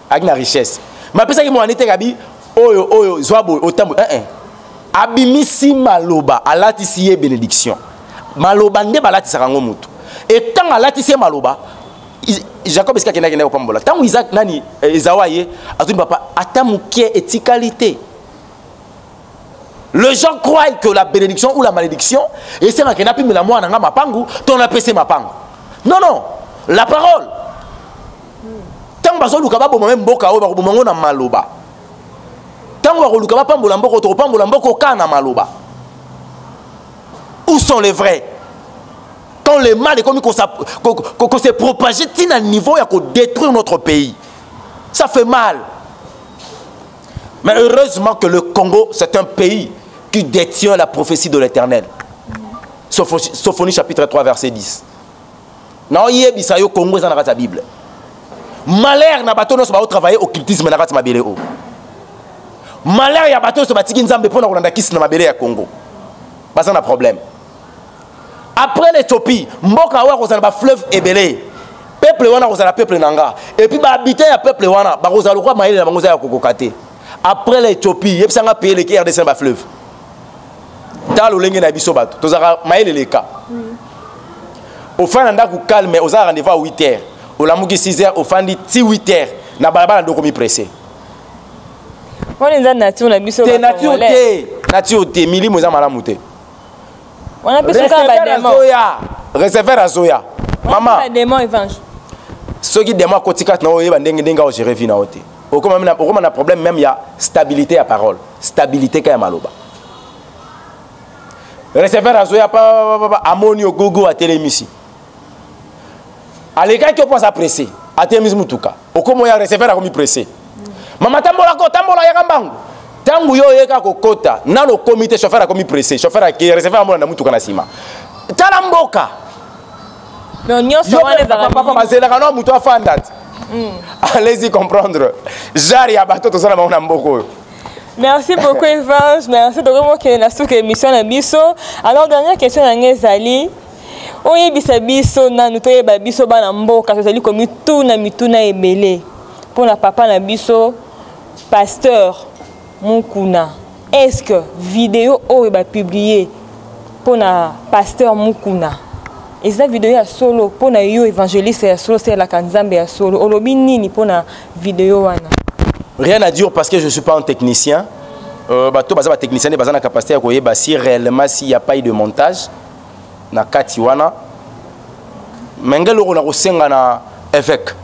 Speaker 2: azalaki na richesse, ma apesaki mwana ete kabi oyo oyo zwa boye otambo. Eh, eh. Abimisi maloba, alatisi ye bénédiction. Maloba nde balatisaka yango motu. Etango alatisi ye maloba, Jacob esika akendaki akendaki kopambola. Ntango Isaac nani, Ezau aye, azwi: "Papa, ata moke etikali te." Les gens croient que la bénédiction ou la malédiction esengaka napimela mwana nga mapangu to napese mapangu. Non, non, la parole. Ntango bazoluka baboma me mboka oyo, bakoboma ngo na maloba. Ntango bakoluka bapambola mboka, tokopambola mboka kaka na maloba. Où sont les vrais quand le mal est comme qu'on s'est propagé tina niveau ya détruire notre pays? Ça fait mal. Mais heureusement que le Congo, c'est un pays qui détient la prophétie de l'Éternel. Sophonie chapitre 3 verset 10. Naoyebisa yo, Congo eza na kati ya Bible. Malheur na bato nyonso baotravaille occultisme na kati mabele oyo. Malheur ya bato nyonso batiki Nzambe mpo na kolanda kisi na mabele ya Congo, baza na problème. Après l'Éthiopie, mboka oyo akozala bafleuve ebele, peuple wana akozala peuple na nga. Et puis bahabitant ya peuple wana bakozala lokwa mayele na bango eza ya kokoka te. Après l'Éthiopie, yebisanga pays eleki RDC na bafleuve. Tala lolenge na biso bato tozalaka mayele eleka. Ofandi na ndako calme, oza rendez-vous à 8 heures, olamuki 6 heures, ofandi ti 8 heures na balabala, ndoko mi pressé.
Speaker 3: Wana eza nature na biso.
Speaker 2: Te, nature te, nature te, milimo eza malamu te.
Speaker 3: Wana mpe soka bademo.
Speaker 2: Azoya. Receveur azoya. Mama.
Speaker 3: Démon Evange.
Speaker 2: Soki démon akoti kati na oyeba ndenge ndenge ogérer vie na yo te. Okoma na okoma na problème même ya stabilité ya parole, stabilité ka ya maloba. Receveur azoya pa pa pa amoni ogogo atelemisi. Alekaki yo mpo aza pressé, atelemisi mutuka. Okoma ya receveur akomi pressé. Mama tambola ko tambola yaka mbangu. Ntango yo oyeka kokota nano okomi te, chauffeur akomi pressé, chauffeur ake, receveur amona na mutuka na nsima. Tala mboka.
Speaker 3: Donc nyonso wana ezalaka
Speaker 2: papa bazelaka no moto afanda te. Allez-y comprendre. Genre ya bato toza na bango na mboka oyo.
Speaker 3: Merci beaucoup Evange, merci tokomokende na suka émission na biso. Alors dernière question na ngai ezali oyebisa biso nanu toyeba biso bana mboka tozali komituna mituna ebele mpona papa na biso pasteur Mukuna. Est-ce que vidéo oyo bapublie mpona pasteur Mukuna eza video ya solo mpona yo évangéliste ya solo osalelaka nzambe ya solo, olobi nini mpona video wana?
Speaker 2: Rien à dire parce que je suis pas un technicien. Bato baza ba technicien baza na capacité ya koyeba si réellement s'il y a pas eu de montage na kati wana. Mais ngai eloko na kosenga na évêque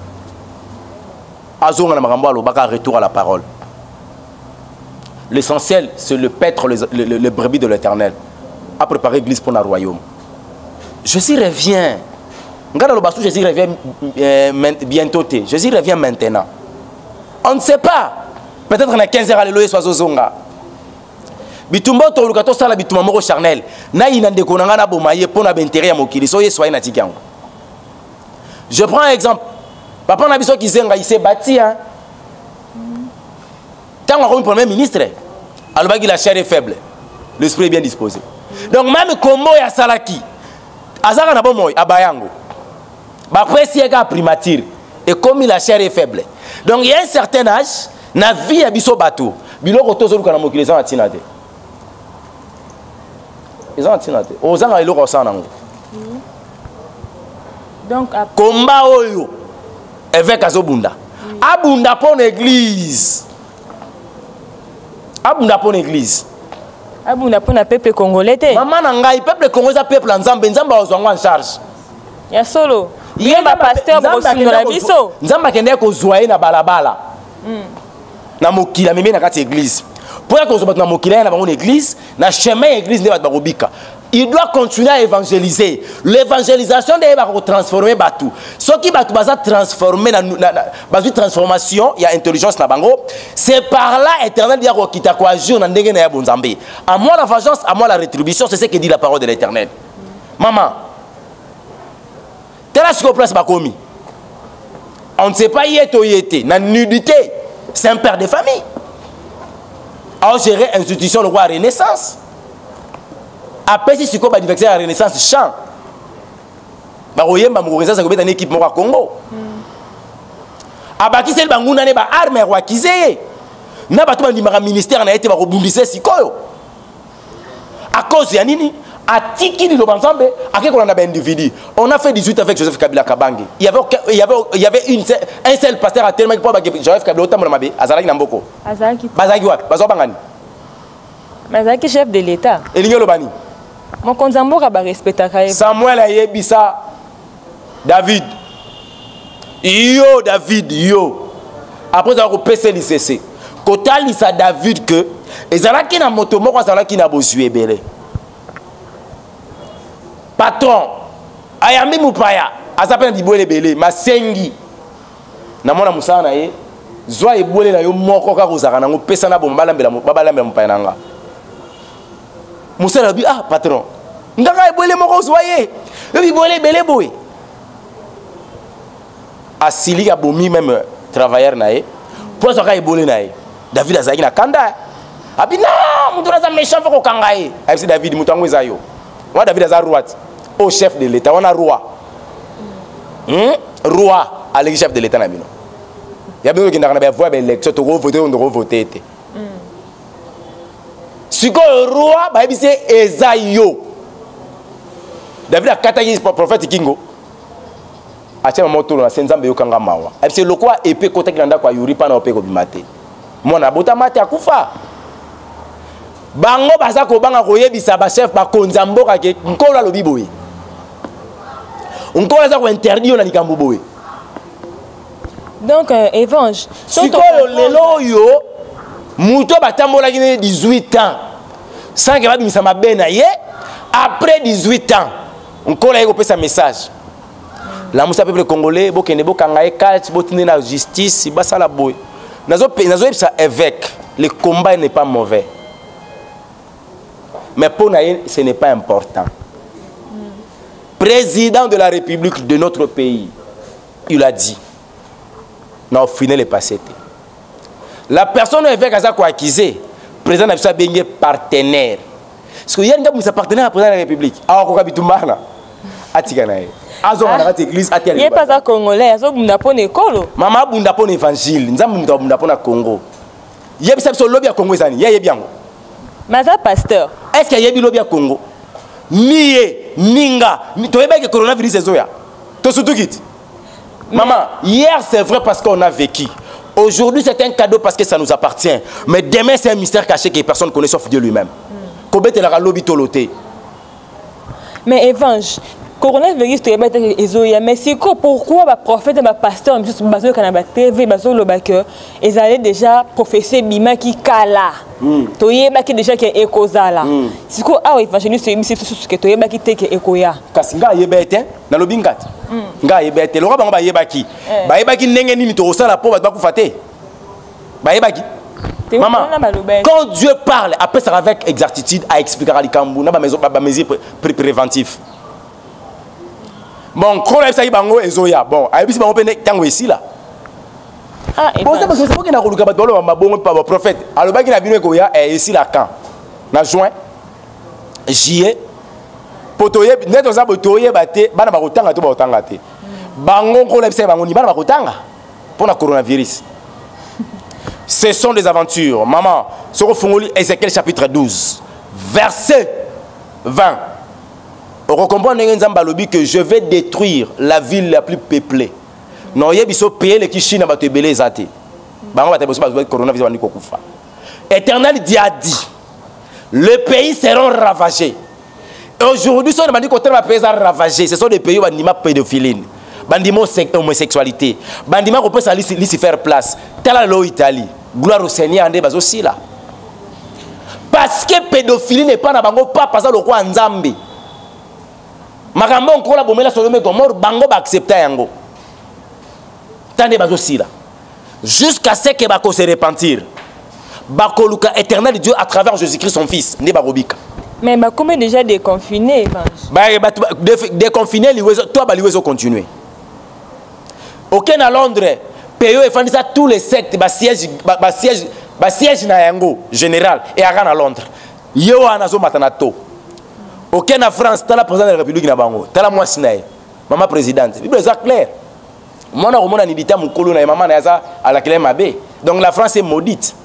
Speaker 2: azonga na makambo alobaka, retour à la parole. L'essentiel, c'est le paître, le brebis de l'Éternel, à préparer l'église pour le royaume. Jésus revient. Ngai naloba su Jésus revient bientôt te. Jésus revient maintenant. On ne sait pas. Peut-être na 15 heures alelo Yesu azozonga. Bitumba toluka tosala bitumba moko charnel. Nayina ndeko na ngai naboma ye mpo na baintérêt ya mokili. So Yesu aye natiki yango. Je prends un exemple. Papa na biso Kizenga, il s'est bâti, hein. Tango akomi premier ministre, alobaki la chair est faible, l'esprit est bien disposé. Donc même kombo ya salaki, azaka na bomoi abayango. Bapesi ye kaka primature et comme la chair est faible. Donc il y a un certain âge na vie ya biso bato, biloko tozoluka na mokili eza na ntina te. Eza na ntina te. Ozanga eloko osala nango.
Speaker 3: Donc
Speaker 2: komba oyo évêque azobunda, abunda mpo na église, abunda mpo na église,
Speaker 3: abunda mpo na peuple congolais te.
Speaker 2: Mama na ngai, peuple congolais eza peuple ya Nzambe. Nzambe azwa yango en charge.
Speaker 3: Ya solo, bino bapasteur bokosundola biso.
Speaker 2: Nzambe akendeki kozwa ye na balabala na mokili, amemi na kati ya église mpo ya kozwa bato na mokili aya na bango na église, na chemin ya église nde bato bakobika. Il doit continuer à évangéliser. L'évangélisation nde eyebaka kotransforme bato. Soki bato baza transforme na, na, na, bazwi transformation ya intelligence na bango, c'est par là Éternel dia kokita koagir na ndenge na ya bonzambe. À moi la vengeance, à moi la rétribution, c'est ce que dit la parole de l'Éternel. Maman, tala sikoyo place bakomi, on ne sait pas ye to ye te na nudité. C'est un père de famille aogérer institution le roi Renaissance, apesi sikoyo badiversaire ya Renaissance chant, bakoyemba moko Renaissance akobeta na équipe moko ya Congo. Abakiseli banguna ne baarme ya koakize ye na bato bandimaka ministère na ye te, bakobundisa ye sikoyo. À cause ya nini? Atiki liloba Nzambe, ake kolanda baindividu. On a fait 18 avec Joseph Kabila Kabange. Il y avait, il y avait, il y avait une, un seul pasteur atelemaki mpo bake Joseph Kabila otambola mabe. Azalaki na mboko?
Speaker 3: Azalaki.
Speaker 2: Bazalaki wapi? Bazwa bangani?
Speaker 3: Mais azalaki chef de l'État.
Speaker 2: Elingi oloba nini?
Speaker 3: Mokonzi ya mboka barespectaka ye.
Speaker 2: Samuel ayebisa David: yo David, yo après ozala kopesa lisese kotalisa David ke ezalaki na moto moko azalaki na bozwi ebele, patron ayambi mopaya, aza mpe na bibwele ebele, masengi na mwana mosala na ye: zwa ebwele na yo moko kaka ozalaka nango, pesa na boma babalambela mopaya na nga. Mosala alobi: ah patron, ngaka ebwele moko ozwa ye, yo bibwele ebele boye. Asiliki, abomi même travailleur na ye mpo azwaka ebwele na ye. David azalaki na kanda, abi: na moto naza méchant, mpo kokanga ye. Ayebisi David: moto yango eza yo wana. David aza roi ti o chef de l'État wana, roi, Roi aleki chef de l'État na bino. Ya bino okendaka na bavoie ya baélection, tokovote oyo, tokovote te. Sikoyo roi bayebisi ye: eza yo. David akataki prophète kingo, atia mama otolo na se. Nzambe eyokanga mawa, ayebisi lokwa epe ekotaki na ndako ya Yuri mpa na yo mpe kobima te, mwana abotama te akufa. Bango baza kobanga koyebisa bachef bakonzi ya mboka ke Nkolo alobi boye. Nkolo aza kointerdire yo na likambo boye.
Speaker 3: Donc euh, Evange,
Speaker 2: sikoyo lelo oyo moto batambolaki ne 18 ans sans ke babimisa mabe na ye, après 18 ans Nkolo aye kopesa message: lamusa peuple congolais, bokende bokanga ye kalt, botinde na justice, basala boye. Nazoyebisa évêque, le combat n'est pas mauvais, mais mpo na ye ce n'est pas important. Président de la République de notre pays, il a dit na ofine le passé te. La personne oyo évêque aza koaccuse, président na biso abengi partenaire, parce que ye alingi abimisa partenaire ya président de la République, awakoka bitumbana, atika na ye, azonga na kati église, atia.
Speaker 3: Ye mpe aza congolais, azobunda mpo na ekolo.
Speaker 2: Mama, abunda mpo na évangile. Nzambe moto abunda mpo na Congo. Yebisa biso, lobi ya Congo ezani? Ye ayebi yango?
Speaker 3: Mais aza pasteur.
Speaker 2: Est ce que ayebi lobi ya Congo? Ni ye ni nga toyebaki coronavirus ezoya, tosutuki ti. Maman, hier c'est vrai parce qu'on a vécu. Aujourd'hui c'est un cadeau parce que ça nous appartient. Mais demain, c'est un mystère caché que personne ne connaît sauf Dieu lui-même. Kobetelaka lobi tolo te.
Speaker 3: Mais Evange, coronavirus toyeba te ezoya, mais sikoyo pourquoi baprophète na bapasteur misusu bazoyoka na batv, bazoloba ke ezali déjà prophétie ebimaki kala, toyebaki déjà ke ekozala? Sikoyo awa évangéliste oyebisi biso ke toyebaki te ke ekoya.
Speaker 2: Kasi ngai ayeba ete nalobi nga te, ngai ayeba ete lokola bango bayebaki, bayebaki ndenge nini tokosala mpo bato bakufa te, bayebaki. Maman, quand Dieu parle, apesaka avec exactitude, aexplikaka likambo na bamesure préventif. Bon, nkolo ayebisaki bango ezoya. Bon, ayebisi bango mpe ntango esila. Boza bokenda koluka bato baloba mabongo mpa baprophète alobaki na bino ekoya, esila quand? Na juin, juillet? Po toyebi nde toza boye, toyeba te bana bakotanga to bakotanga te. Bango nkolo ayebisaki bango ni bana bakotanga mpo na coronavirus. Ce sont des aventures, maman. Soko fungoli Ézéchiel chapitre 12 verset 20, okokomprendre ndenge Nzambe alobi que je vais détruire la ville la plus peuplée. Na oyebi so pays eleki Chine, bato ebele eza te. Bango bato liboso bazwaki coronavirus, bandi kokufa. Éternel Dieu a dit: les pays seront ravagés. Aujourd'hui, soki bandi kotala bapays eza ravagé, ce sont des pays oyo bandima pédophiline, bandima homosexualité, bandima kopesa Lucifer place. Tala lelo Italie, gloire au Seigneur, nde bazosila parce que pédophilie n'est pas na bango. Papa aza lokola Nzambe. Makambo nkola bomela Sodome Gomore, bango baaccepta yango. Ta nde bazosila jusqu'à ce que bako se repentir, bakoluka Éternel Dieu à travers Jésus-Christ son fils, nde bakobika.
Speaker 3: Mais bakomi déjà déconfiné.
Speaker 2: Déconfiné, to baliwa ezocontinue. Oke na Londres, pays oyo efandisa tous les sectes, basiège basiège basiège na yango général eyaka na Londres, ye wana azomata na to. Oke na France, tala président de la République na bango, tala mwasi na ye, mama présidente. Bible eza claire: mwana komona nidita mokolo na ye, mama na ye aza alakela ye mabe. Donc la France est maudite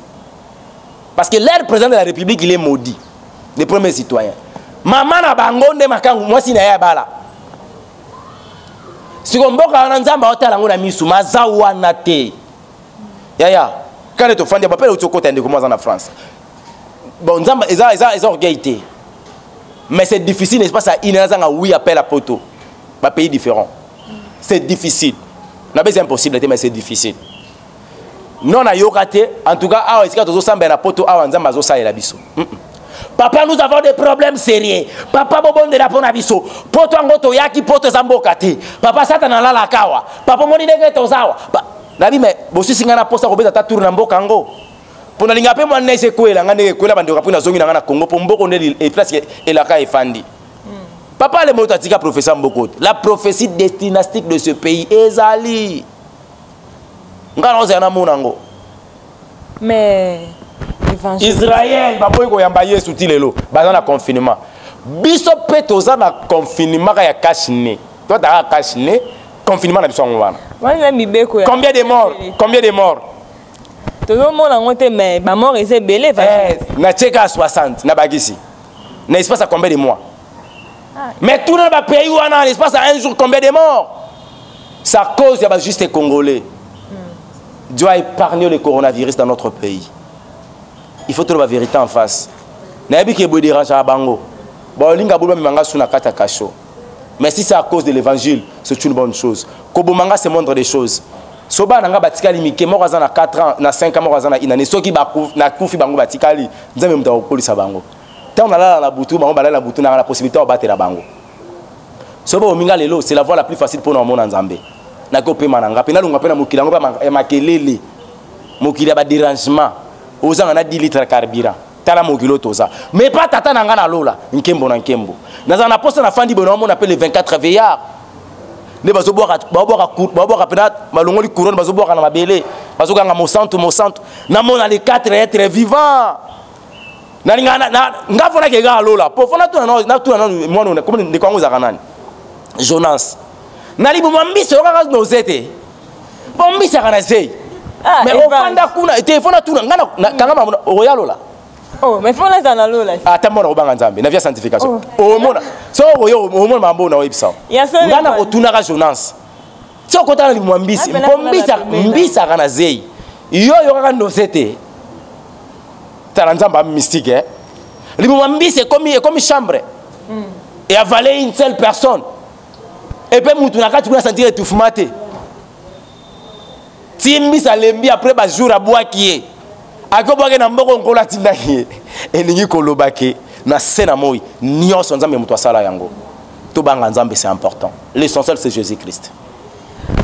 Speaker 2: parce que leur président de la République, il est maudit, le premier citoyen. Mama na bango nde makangu, mwasi na ye abala. Siko mboka wana, Nzambe aotala yango na misu maza wana te. Yaya kane tofandi, bapele outi okota, ndeko mo aza na France. Bon, Nzambe eza orgueil te, mais c'est difficile, n'est-ce pas? Ça ine azanga oui appel à poto, bapays différents, c'est difficile. Nabe eza impossible te, mais c'est difficile. Non, nayoka te. En tout cas awa esika tozosambela na poto awa, Nzambe azosalela biso. Papa, nous avons des problèmes sérieux. Papa, bobondela mpo na biso. Poto yango toyaki, poto eza mboka te. Papa, Satana alalaka awa. Papa, omoni ndenge toza awa. Nabi me bosisi ngai na posa kobeta ta tour na mboka yango, mpo nalinga mpe mwa neige ekwela ngai ndenge ekwela bandeko, mpo nazongi na ngai na Congo, mpo mboko nde place elaka efandi. Papa ale moto atika prophétie mboko te. La prophétie destinastique de ce pays ezali ngai nakozala namona yango.
Speaker 3: Mais
Speaker 2: Israel baboyi koyamba Yesu ti lelo, baza na confinement. Biso mpe toza na confinement kaka ya cache-nez, totaka cache-nez, confinement na biso yango wana.
Speaker 3: Wana mibeko.
Speaker 2: Combien de morts? Combien de morts?
Speaker 3: Tozomona yango te, mais bamort eza ebele.
Speaker 2: Natie kaka 60 na bakisi na espace ya combien de mois? Mais tout na bapays wana, en espace ya un jour, combien de morts? C'est à cause ya bajuste congolais. Dieu a épargné le coronavirus dans notre pays. Il faut toloba vérité en face. Nayebi ke boye dérangeaka bango, baolinga bolo bamemanga su na kati ya kasho. Mais si c'est à cause de l'évangile, c'est une bonne chose. Koboma nga, c'est moindre des choses. So bana nga batikali mike, moko aza na 4 ans, na 5 ans, moko aza na une année. Soki nakufi bango batikali, Nzambe moto akokolisa bango. Ntango nalala na butu, bango balala na butu, nanga na possibilité ya kobatela bango. Soki bobomi nga lelo, c'est la voie la plus facile mpona omona Nzambe. Naki opema na nga mpe nalongwa mpe na mokili yango mpe ya makelele, mokili ya badérangement, ozanga na 10 litre ya carburant. Tala mokili oyo toza, mais pa tata na nga na lola, nkembo na nkembo. Nazala na posa nafandi boye, naomona mpe le 24 veillard nde bazobwaka mpena, balongoli couronne, bazobwaka na mabele, bazokanga mosantu mosantu. Namona les 4 êtres vivants. Nalinga nga fona ke kaka lola po fona natuna nanu mwana komi ndeko yango ezalaka nani, Jonas. Na liboma mbisi oyokaka noze te, po mbisaka na zei.
Speaker 3: Ah,
Speaker 2: mais
Speaker 3: Evans.
Speaker 2: Ofanda kuna te, fona tuna nga kanga mamu okoya lola.
Speaker 3: Oh, mais fona ezala na lola.
Speaker 2: Ata mona kobanga Nzambe na via sanctification.
Speaker 3: Oh.
Speaker 2: Omona so oyo omona mambo na oyebisa.
Speaker 3: Ya solo
Speaker 2: Nga na
Speaker 3: Evans.
Speaker 2: kotunaka Jonas. So okotala na liboma mbisi,
Speaker 3: Ah,
Speaker 2: mpo
Speaker 3: pena pena.
Speaker 2: mbisaka na zei. Yo oyokaka noze te. Tala Nzambe a mystique, hein. Liboma mbisi ekomi chambre. Et avaler une seule personne. Et puis mutu na kati kuna sentir étouffement te. Ti mbisi alembi après ba jour abwaki ye. Akobwaki na mboko nkolo atindaki ye. Elingi koloba ke na se na moi nyonso Nzambe moto asala yango. Tobanga Nzambe, c'est important. L'essentiel, c'est Jésus-Christ.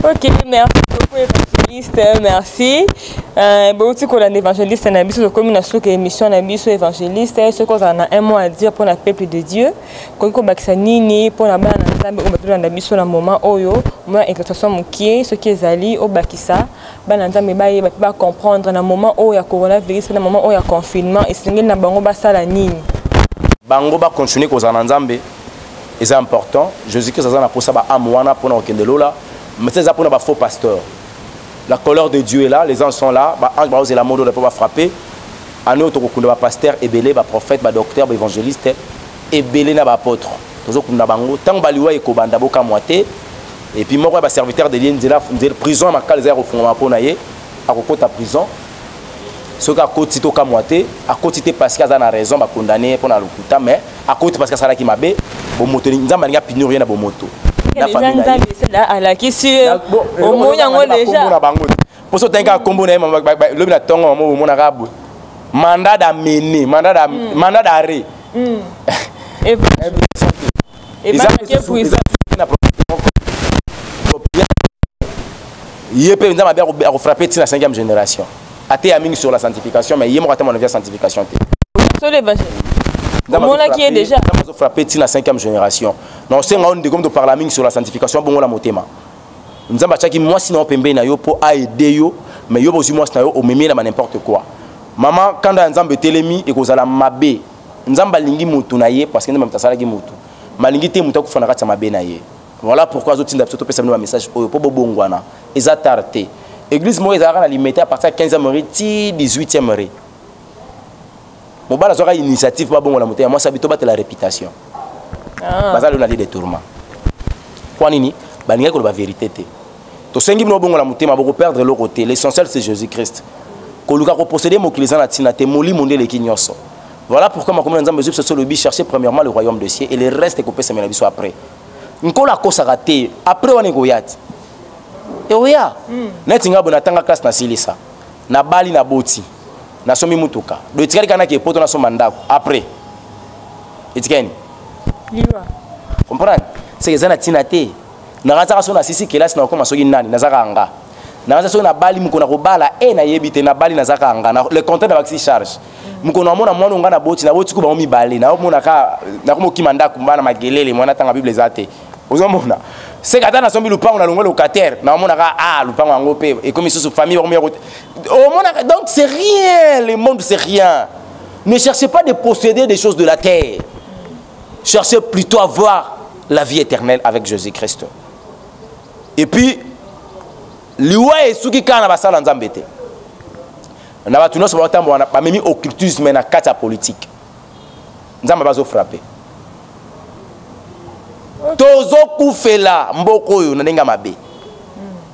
Speaker 3: Ok, merci beaucoup évangéliste, merci. Bouti kolanda évangéliste na biso, tokomi na suka émission na biso évangéliste. Soki ozala na un mot à dire pour la peuple de Dieu, koki kobakisa nini pour na bana na Nzambe oyo batolanda biso na moment oyo, mwa exhortation mokie soki ezali obakisa bana Nzambe bayeba mpe bacomprendre na moment oyo ya coronavirus, na moment oyo ya confinement, esengeli na bango basala nini?
Speaker 2: Bango bacontinue kozala na Nzambe, eza important. Jésus-Christ aza na posa ba âme wana mpona kokende lola, mais eza mpona ba faux pasteur. La colère de Dieu est là, les anges sont là, ba anges baozela modo mpo bafrappe. Ane oyo tokokunda ba pasteur ebele, ba prophète, ba docteur, ba évangéliste ebele na ba apôtre. Tozokunda bango ntango baliwa ekobanda, bokamwa te. Et puis moko ya ba serviteur de Dieu, nzela nzela prison ya Makala eza ya kofungwama mpo na ye, akokota prison. Soki akoti, tokamwa te. Akoti te parce que aza na raison bakondane mpo na lokuta, mais akoti parce que asalaki mabe. Bomoto, Nzambe alingi apinir ye na bomoto na
Speaker 3: Déjà
Speaker 2: famille na ye.
Speaker 3: Nzambe esala alakisi ye.
Speaker 2: Na- bon,
Speaker 3: Omoni yango
Speaker 2: eloko
Speaker 3: déjà.
Speaker 2: na bango te. Mpo so otangi kaka kombo na ye, lobi na ntongo mama omonaka boye mandat d'amener, mandat d'arrêt. Eza
Speaker 3: Prison.
Speaker 2: Na ye mpe Nzambe abi akofrappe ntina 5e génération. Ateya mingi sur la sanctification, mais ye moko ata mona via sanctification te.
Speaker 3: Solo évangile.
Speaker 2: Nzambe
Speaker 3: Omonaki ye déjà.
Speaker 2: Nzambe azofrappe ntina 5e génération. Na osenga oyo ndeko toparla mingi sur la sanctification, bongola motema. Nzambe atiaki mwasi na yo pembeni na yo mpo aide yo, mais yo bozwi mwasi na yo, omemi ye na ba n'importe quoi. Mama, kanda ya Nzambe etelemi, ekozala mabe. Nzambe alingi motu na ye, parce que Nzambe moto asalaki motu, malingi te moto akufa na kati ya mabe na ye. Voilà pourquoi azotinda biso topesa bino bamessage oyo mpo bobongwana. Eza tard te. Église moko ezalaka na Limete, à partir ya 15e rue ti 18e rue. Mobali azwaka initiative babongola motema, mwasi abi tobatela réputation.
Speaker 3: Ah.
Speaker 2: Baza lelo na lit de tourment. Kwa nini balingaki koloba vérité te? Tosengi bino bongola motema, bokoperdre eloko te. L'essentiel, c'est Jésus Christ. Koluka koposséder mokili eza na ntina te, molimo nde eleki nyonso. Voilà pourquoi makomi na Nzambe ezwi biso lobi: chercher premièrement le royaume de cieux et le reste ekopesamela biso après. Nkolo akosaka te. Après wana ekoya te, ekoya. Neti ngai boye, natanga classe, nasilisa, nabali, naboti, nasombi mutuka, do etikali kaka nake poto, nasomba ndako. Après etikali nini?
Speaker 3: Liwa.
Speaker 2: Comprendre, seke eza na ntina te. Nakazaka soki nasisi kelasi nakokoma soki nani, nazaka nga. Nakaza soki nabali, mokolo na kobala e nayebi te, nabali, nazaka nga. Le contraire, na bakisi charge. Mokolo namona mwana nga naboti, naboti ku bango mibale, naomona ka nakoma okima ndako, bana magelele, mwana tanga Bible eza te. Ozomona seke ata nasombi lupango, nalongwe locataire, naomonaka ah, lupango yango mpe ekomi susu famille bakomi ya omonaka. Donc c'est rien, le monde, c'est rien. Ne cherchez pas de posséder des choses de la terre, cherchez plutôt à voir la vie éternelle avec Jésus-Christ. Et puis liwa esuki kaka na basala Nzambe te, na bato nyonso baotambola bamemi occultisme na kati ya politique. Nzambe bazofrappe. Tozokufela mboka oyo na ndenge ya mabe.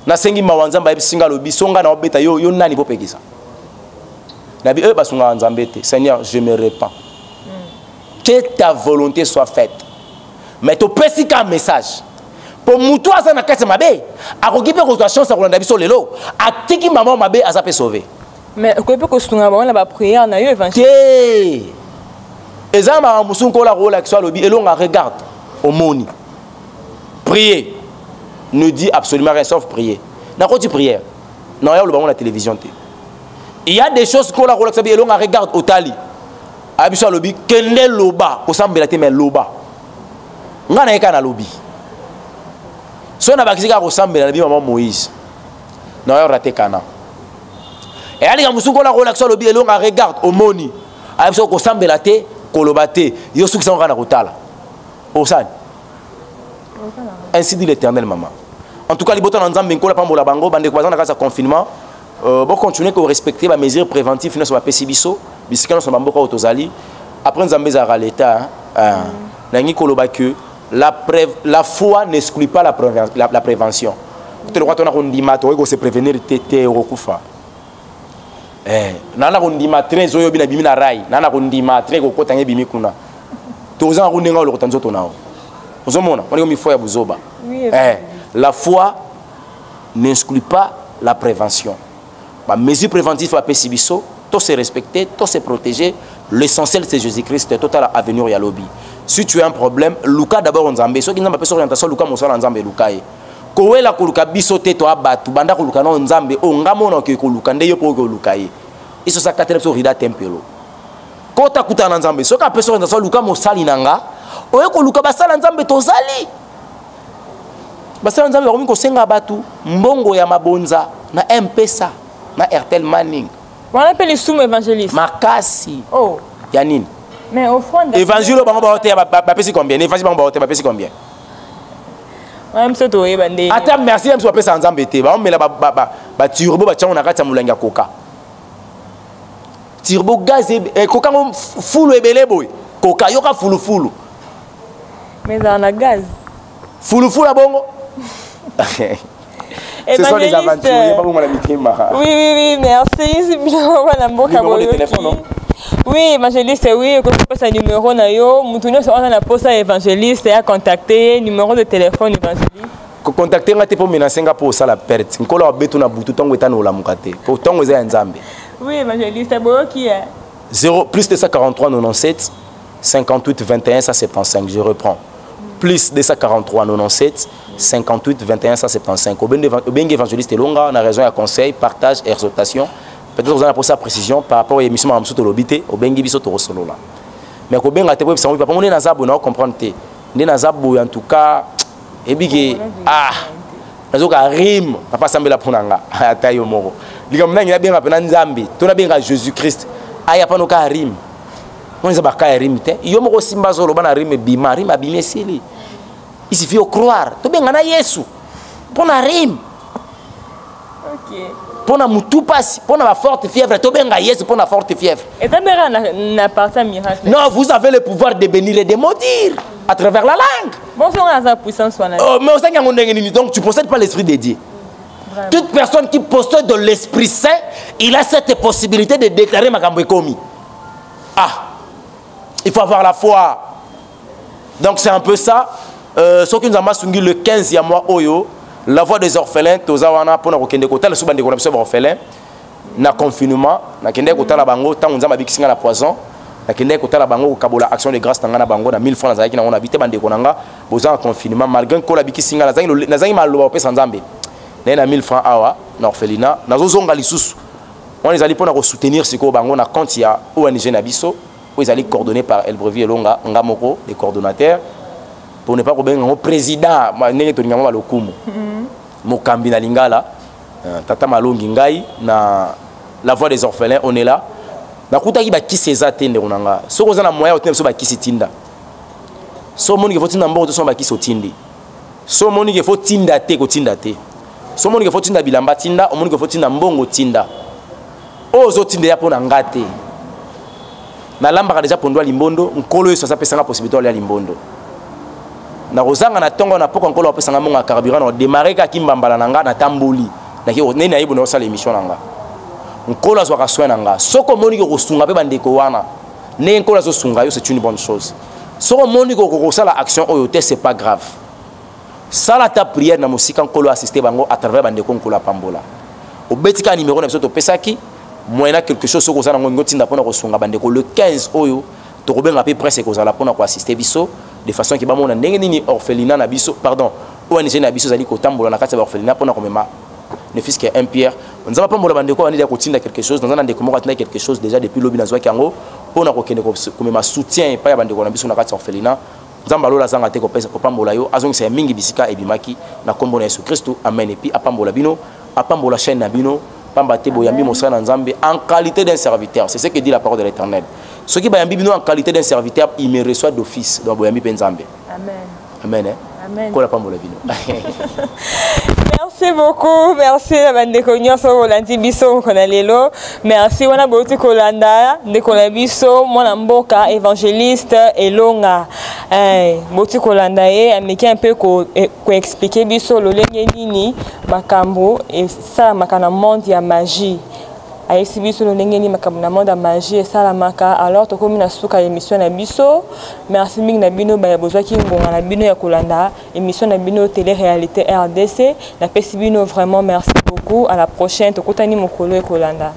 Speaker 2: Nasengi mawa. Nzambe ayebisi nga, alobi so nga na obeta yo, yo nani bopekisa nabi oyo basungaka Nzambe te. Seigneur, je me repens, que ta volonté soit faite. Mais topesi ka message po mutu aza na kati ya mabe akoki mpe kozwa chance ya kolanda biso lelo, atiki mama mabe, aza mpe sauvé.
Speaker 3: Mais okoki mpe kosunga bango na baprière na yo, évangile?
Speaker 2: Te, eza makambo mosusu nkola kolakisa. Alobi elonga, regarde, omoni, prier ne dit absolument rien sauf prier. Nakoti prière na ya oloba ngo na télévision te. Il y a des choses kola kolakisa bi elonga, regarde, otali abiso, alobi kende loba, kosambela te, mais loba. Nga na ye kaka nalobi so nabakisi kaka kosambela, nabi mama Moïse na yo rate kana eyalika mosusu. Nkola kolakisa, alobi elonga, regarde, omoni, ayebi kosambela te, koloba te, yo sukisa ngo kaka na kotala osani. Ainsi dit l'Éternel. Mama, en tout cas, libota na Nzambe, nkola pambola bango. Bandeko baza na kati ya confinement, bocontinue korespecte bamesure préventive nyonso bapesi biso bisika nyonso na bamboka oyo tozali. Après, Nzambe ezalaka l'État. Nangi koloba que la foi n'exclut pas la prévention. Te lokwa tona kondima, tokoki kose prévenir te te, okokufa. Naa na kondima train oyo bina bimi na rail, naa na kondima train kokota nge ebimi kuna, tozanga ku ndenge olokota nzoto na yo. Ozomona wana komi foi ya buzoba. La foi n'exclut pas la prévention. Bamesure préventive bapesi biso, to se respecter, to se protéger. L'essentiel, c'est Jésus-Christ. Totala avenir ya lobi. Si tu as un problème, luka d'abord Nzambe. Soki Nzambe apesi orientation, luka mosala na Nzambe, luka ye. Kowela koluka biso te, to bato banda koluka na Nzambe. Oyo nga mona okoki koluka nde yo mpo okoki koluka ye. Iso sakatela biso rida tempelo, kota kutana na Nzambe. Soki apesi orientation, luka mosali na nga, oye koluka basala Nzambe. Tozali basala Nzambe, bakomi kosenga bato mbongo ya mabonza na M-Pesa, na Airtel Money.
Speaker 3: Wana mpe lisumu, évangéliste.
Speaker 2: Makasi.
Speaker 3: Oh.
Speaker 2: Ya nini?
Speaker 3: Mais offrande.
Speaker 2: Évangile oyo bango baoteya, bapesi combien? Évangile bango baoteya, bapesi combien?
Speaker 3: Wana biso toyeba nde.
Speaker 2: Ata merci ya biso bapesa Nzambe te. Baomela baturbo, batiango na kati ya molangi ya koka, turbo gaz, koka ngo fulu ebele boye, koka yoka fulufulu.
Speaker 3: Mais ezala na gaz.
Speaker 2: Fulufulu ya bongo. Ce sont des aventuriers, pas la mitema.
Speaker 3: Oui, merci. Bana mboka.
Speaker 2: Numéro de téléphone, non?
Speaker 3: Oui, évangéliste, oui, okopesa numéro na yo. Mutu nyonso aza na posa évangéliste ya contacter, numéro de téléphone, évangéliste.
Speaker 2: Kocontacte nga te mpo menace nga mpo osala perte. Nkolo abetu na butu, ntongo etana, olamuka te po ntongo eza ya Nzambe.
Speaker 3: Oui, évangéliste, boyoki.
Speaker 2: 0 plus 243 97 58 21 175. Je reprends: plus 243 97 58 21 175. Obengi évangéliste Elonga na raison ya conseil, partage, exhortation. Peut-être oza na posa précision par rapport à émission makambo mosusu tolobi te, obengi biso, tokosolola. Mais kobenga te po yebisa ngo: papa, ngo nde naza boye, na comprendre te nde naza boye. En tout cas, ebiki, ah, nazoka rime, papa asambela mpo na nga. Ata yo moko likambo nangi, nabenga mpena Nzambe to nabenga Jésus Christ aya pano ka rime wana. Eza baka ya rime te. Yo moko osimba, azoloba na rime, ebima rime, abimi, esili. Il suffit ocroire. Tobenga na Yesu mpo na rime, mpo na mutu pasi, mpo na baforte fièvre, tobenga Yesu mpo na forte fièvre.
Speaker 3: Eza mpe kaka na partie ya miracle.
Speaker 2: Non, vous avez le pouvoir de bénir et de maudire à travers la langue.
Speaker 3: Bon, so nga naza puissance wana.
Speaker 2: Oh, mais osangi yango ndenge nini? Donc tu possèdes pas l'esprit de Dieu.
Speaker 3: Vraiment.
Speaker 2: Toute personne qui possède de l'Esprit Saint, il a cette possibilité de déclarer makambo ekomi. Ah, il faut avoir la foi. Donc c'est un peu ça. Soki Nzambe asungi, le 15 ya mois oyo, La Voix des Orphelins, toza wana mpona kokende kotala so bandeko na biso baorphelin na confinement. Nakendaki kotala bango ntango Nzambe abikisi nga na poison. Nakendaki kotala bango, kokabola action de grâce na ngai na bango na 1000 francs nazalaki nango. Na bi te, bandeko na nga, boza na confinement, malgré Nkolo abikisi nga, nazangi maloba kopesa Nzambe. Naye na 1000 francs awa na orphelinat, nazozonga lisusu. Wana ezali mpona kosoutenir sikoyo bango na compte ya ONG na biso oyo ezali coordonné par Elbrevi Elonga, nga moko le coordonnateur, pour ne pas kobenga yango président ndenge tolinga yango balokumu, mokambi na lingala, tata Malongi. Ngai na La Voix des Orphelins, on est là. Nakutaki bakisi eza te. Ndeko na nga, soki oza na moyen otinda biso bakisi, tinda. So omoni ke faut tinda mbongo, tosoma bakisi, otindi. So omoni ke faut tinda te, kotinda te. So omoni ke faut tinda bilamba, tinda. Omoni ke faut tinda mbongo, tinda. Oyo ozotinda ya mpo na nga te. Nalambaka deja pondu ya limbondo. Nkolo Yesu azapesanga possibilité olia limbondo. Nakozanga na ntongo na pokwa, Nkolo apesanga mbongo ya carburant, na odémarre kaka kimbambala na nga, natamboli nde nayebi na osala émission na nga. Nkolo azwaka soin na nga. Soki omoni ke kosunga mpe bandeko wana ndenge Nkolo azosunga yo, c'est une bonne chose. Soki omoni kokoka kosala action oyo te, c'est pas grave. Sala ta prière na mosika, Nkolo assiste bango à travers bandeko. Nkolo apambola. Obeti kaka numéro na biso topesaki, moyena quelque chose soki oza nango, olingi otinda mpona kosunga bandeko. Le 15 oyo tokobenga mpe presse ekozala mpona koassiste biso de façon ke bamona ndenge nini orphelinat na biso, pardon, ONG na biso ezali kotambola na kati ya baorphelinat mpona komema ne fût-ce que un pierre. Nzambe apambola bandeko bandi ya kotinda quelque chose. Naza na ndeko moko atinda quelque chose déjà depuis lobi, nazwaki yango mpona kokende komema soutien epai ya bandeko na biso na kati ya orphelinat. Nzambe alola azanga te kopesa, kopambola yo, azongisa ya mingi bisika ebimaki na nkombo na Yesu Kristu, amen. Et puis apambola bino, apambola chaîne na bino, pamba te boyambi mosala na Nzambe en qualité d'un serviteur. C'est ce que dit la parole de l'Éternel: soki bayambi bino en qualité d'un serviteur, il me reçoit d'office. Donc boyambi mpe Nzambe.
Speaker 3: Amen.
Speaker 2: Amen, eh?
Speaker 3: Amen.
Speaker 2: Kola pambola bino.
Speaker 3: Merci beaucoup, merci na bandeko nyonso bolandi biso moko na lelo. Merci. Wana bouti kolanda ndeko na biso, mwana mboka évangéliste Elonga. Eh, bouti kolanda ye, ameki un peu koexpliquer biso lolenge nini makambo esalamaka na monde ya magie. Ayebisi biso lolenge nini makambo na monde ya magie esalamaka. Alors tokomi na suka ya émission na biso. Merci mingi na bino baya bozwaki ngonga na bino ya kolanda émission na bino Télé Réalité RDC. Napesi bino vraiment merci beaucoup. À la prochaine, tokutani mokolo ekolanda.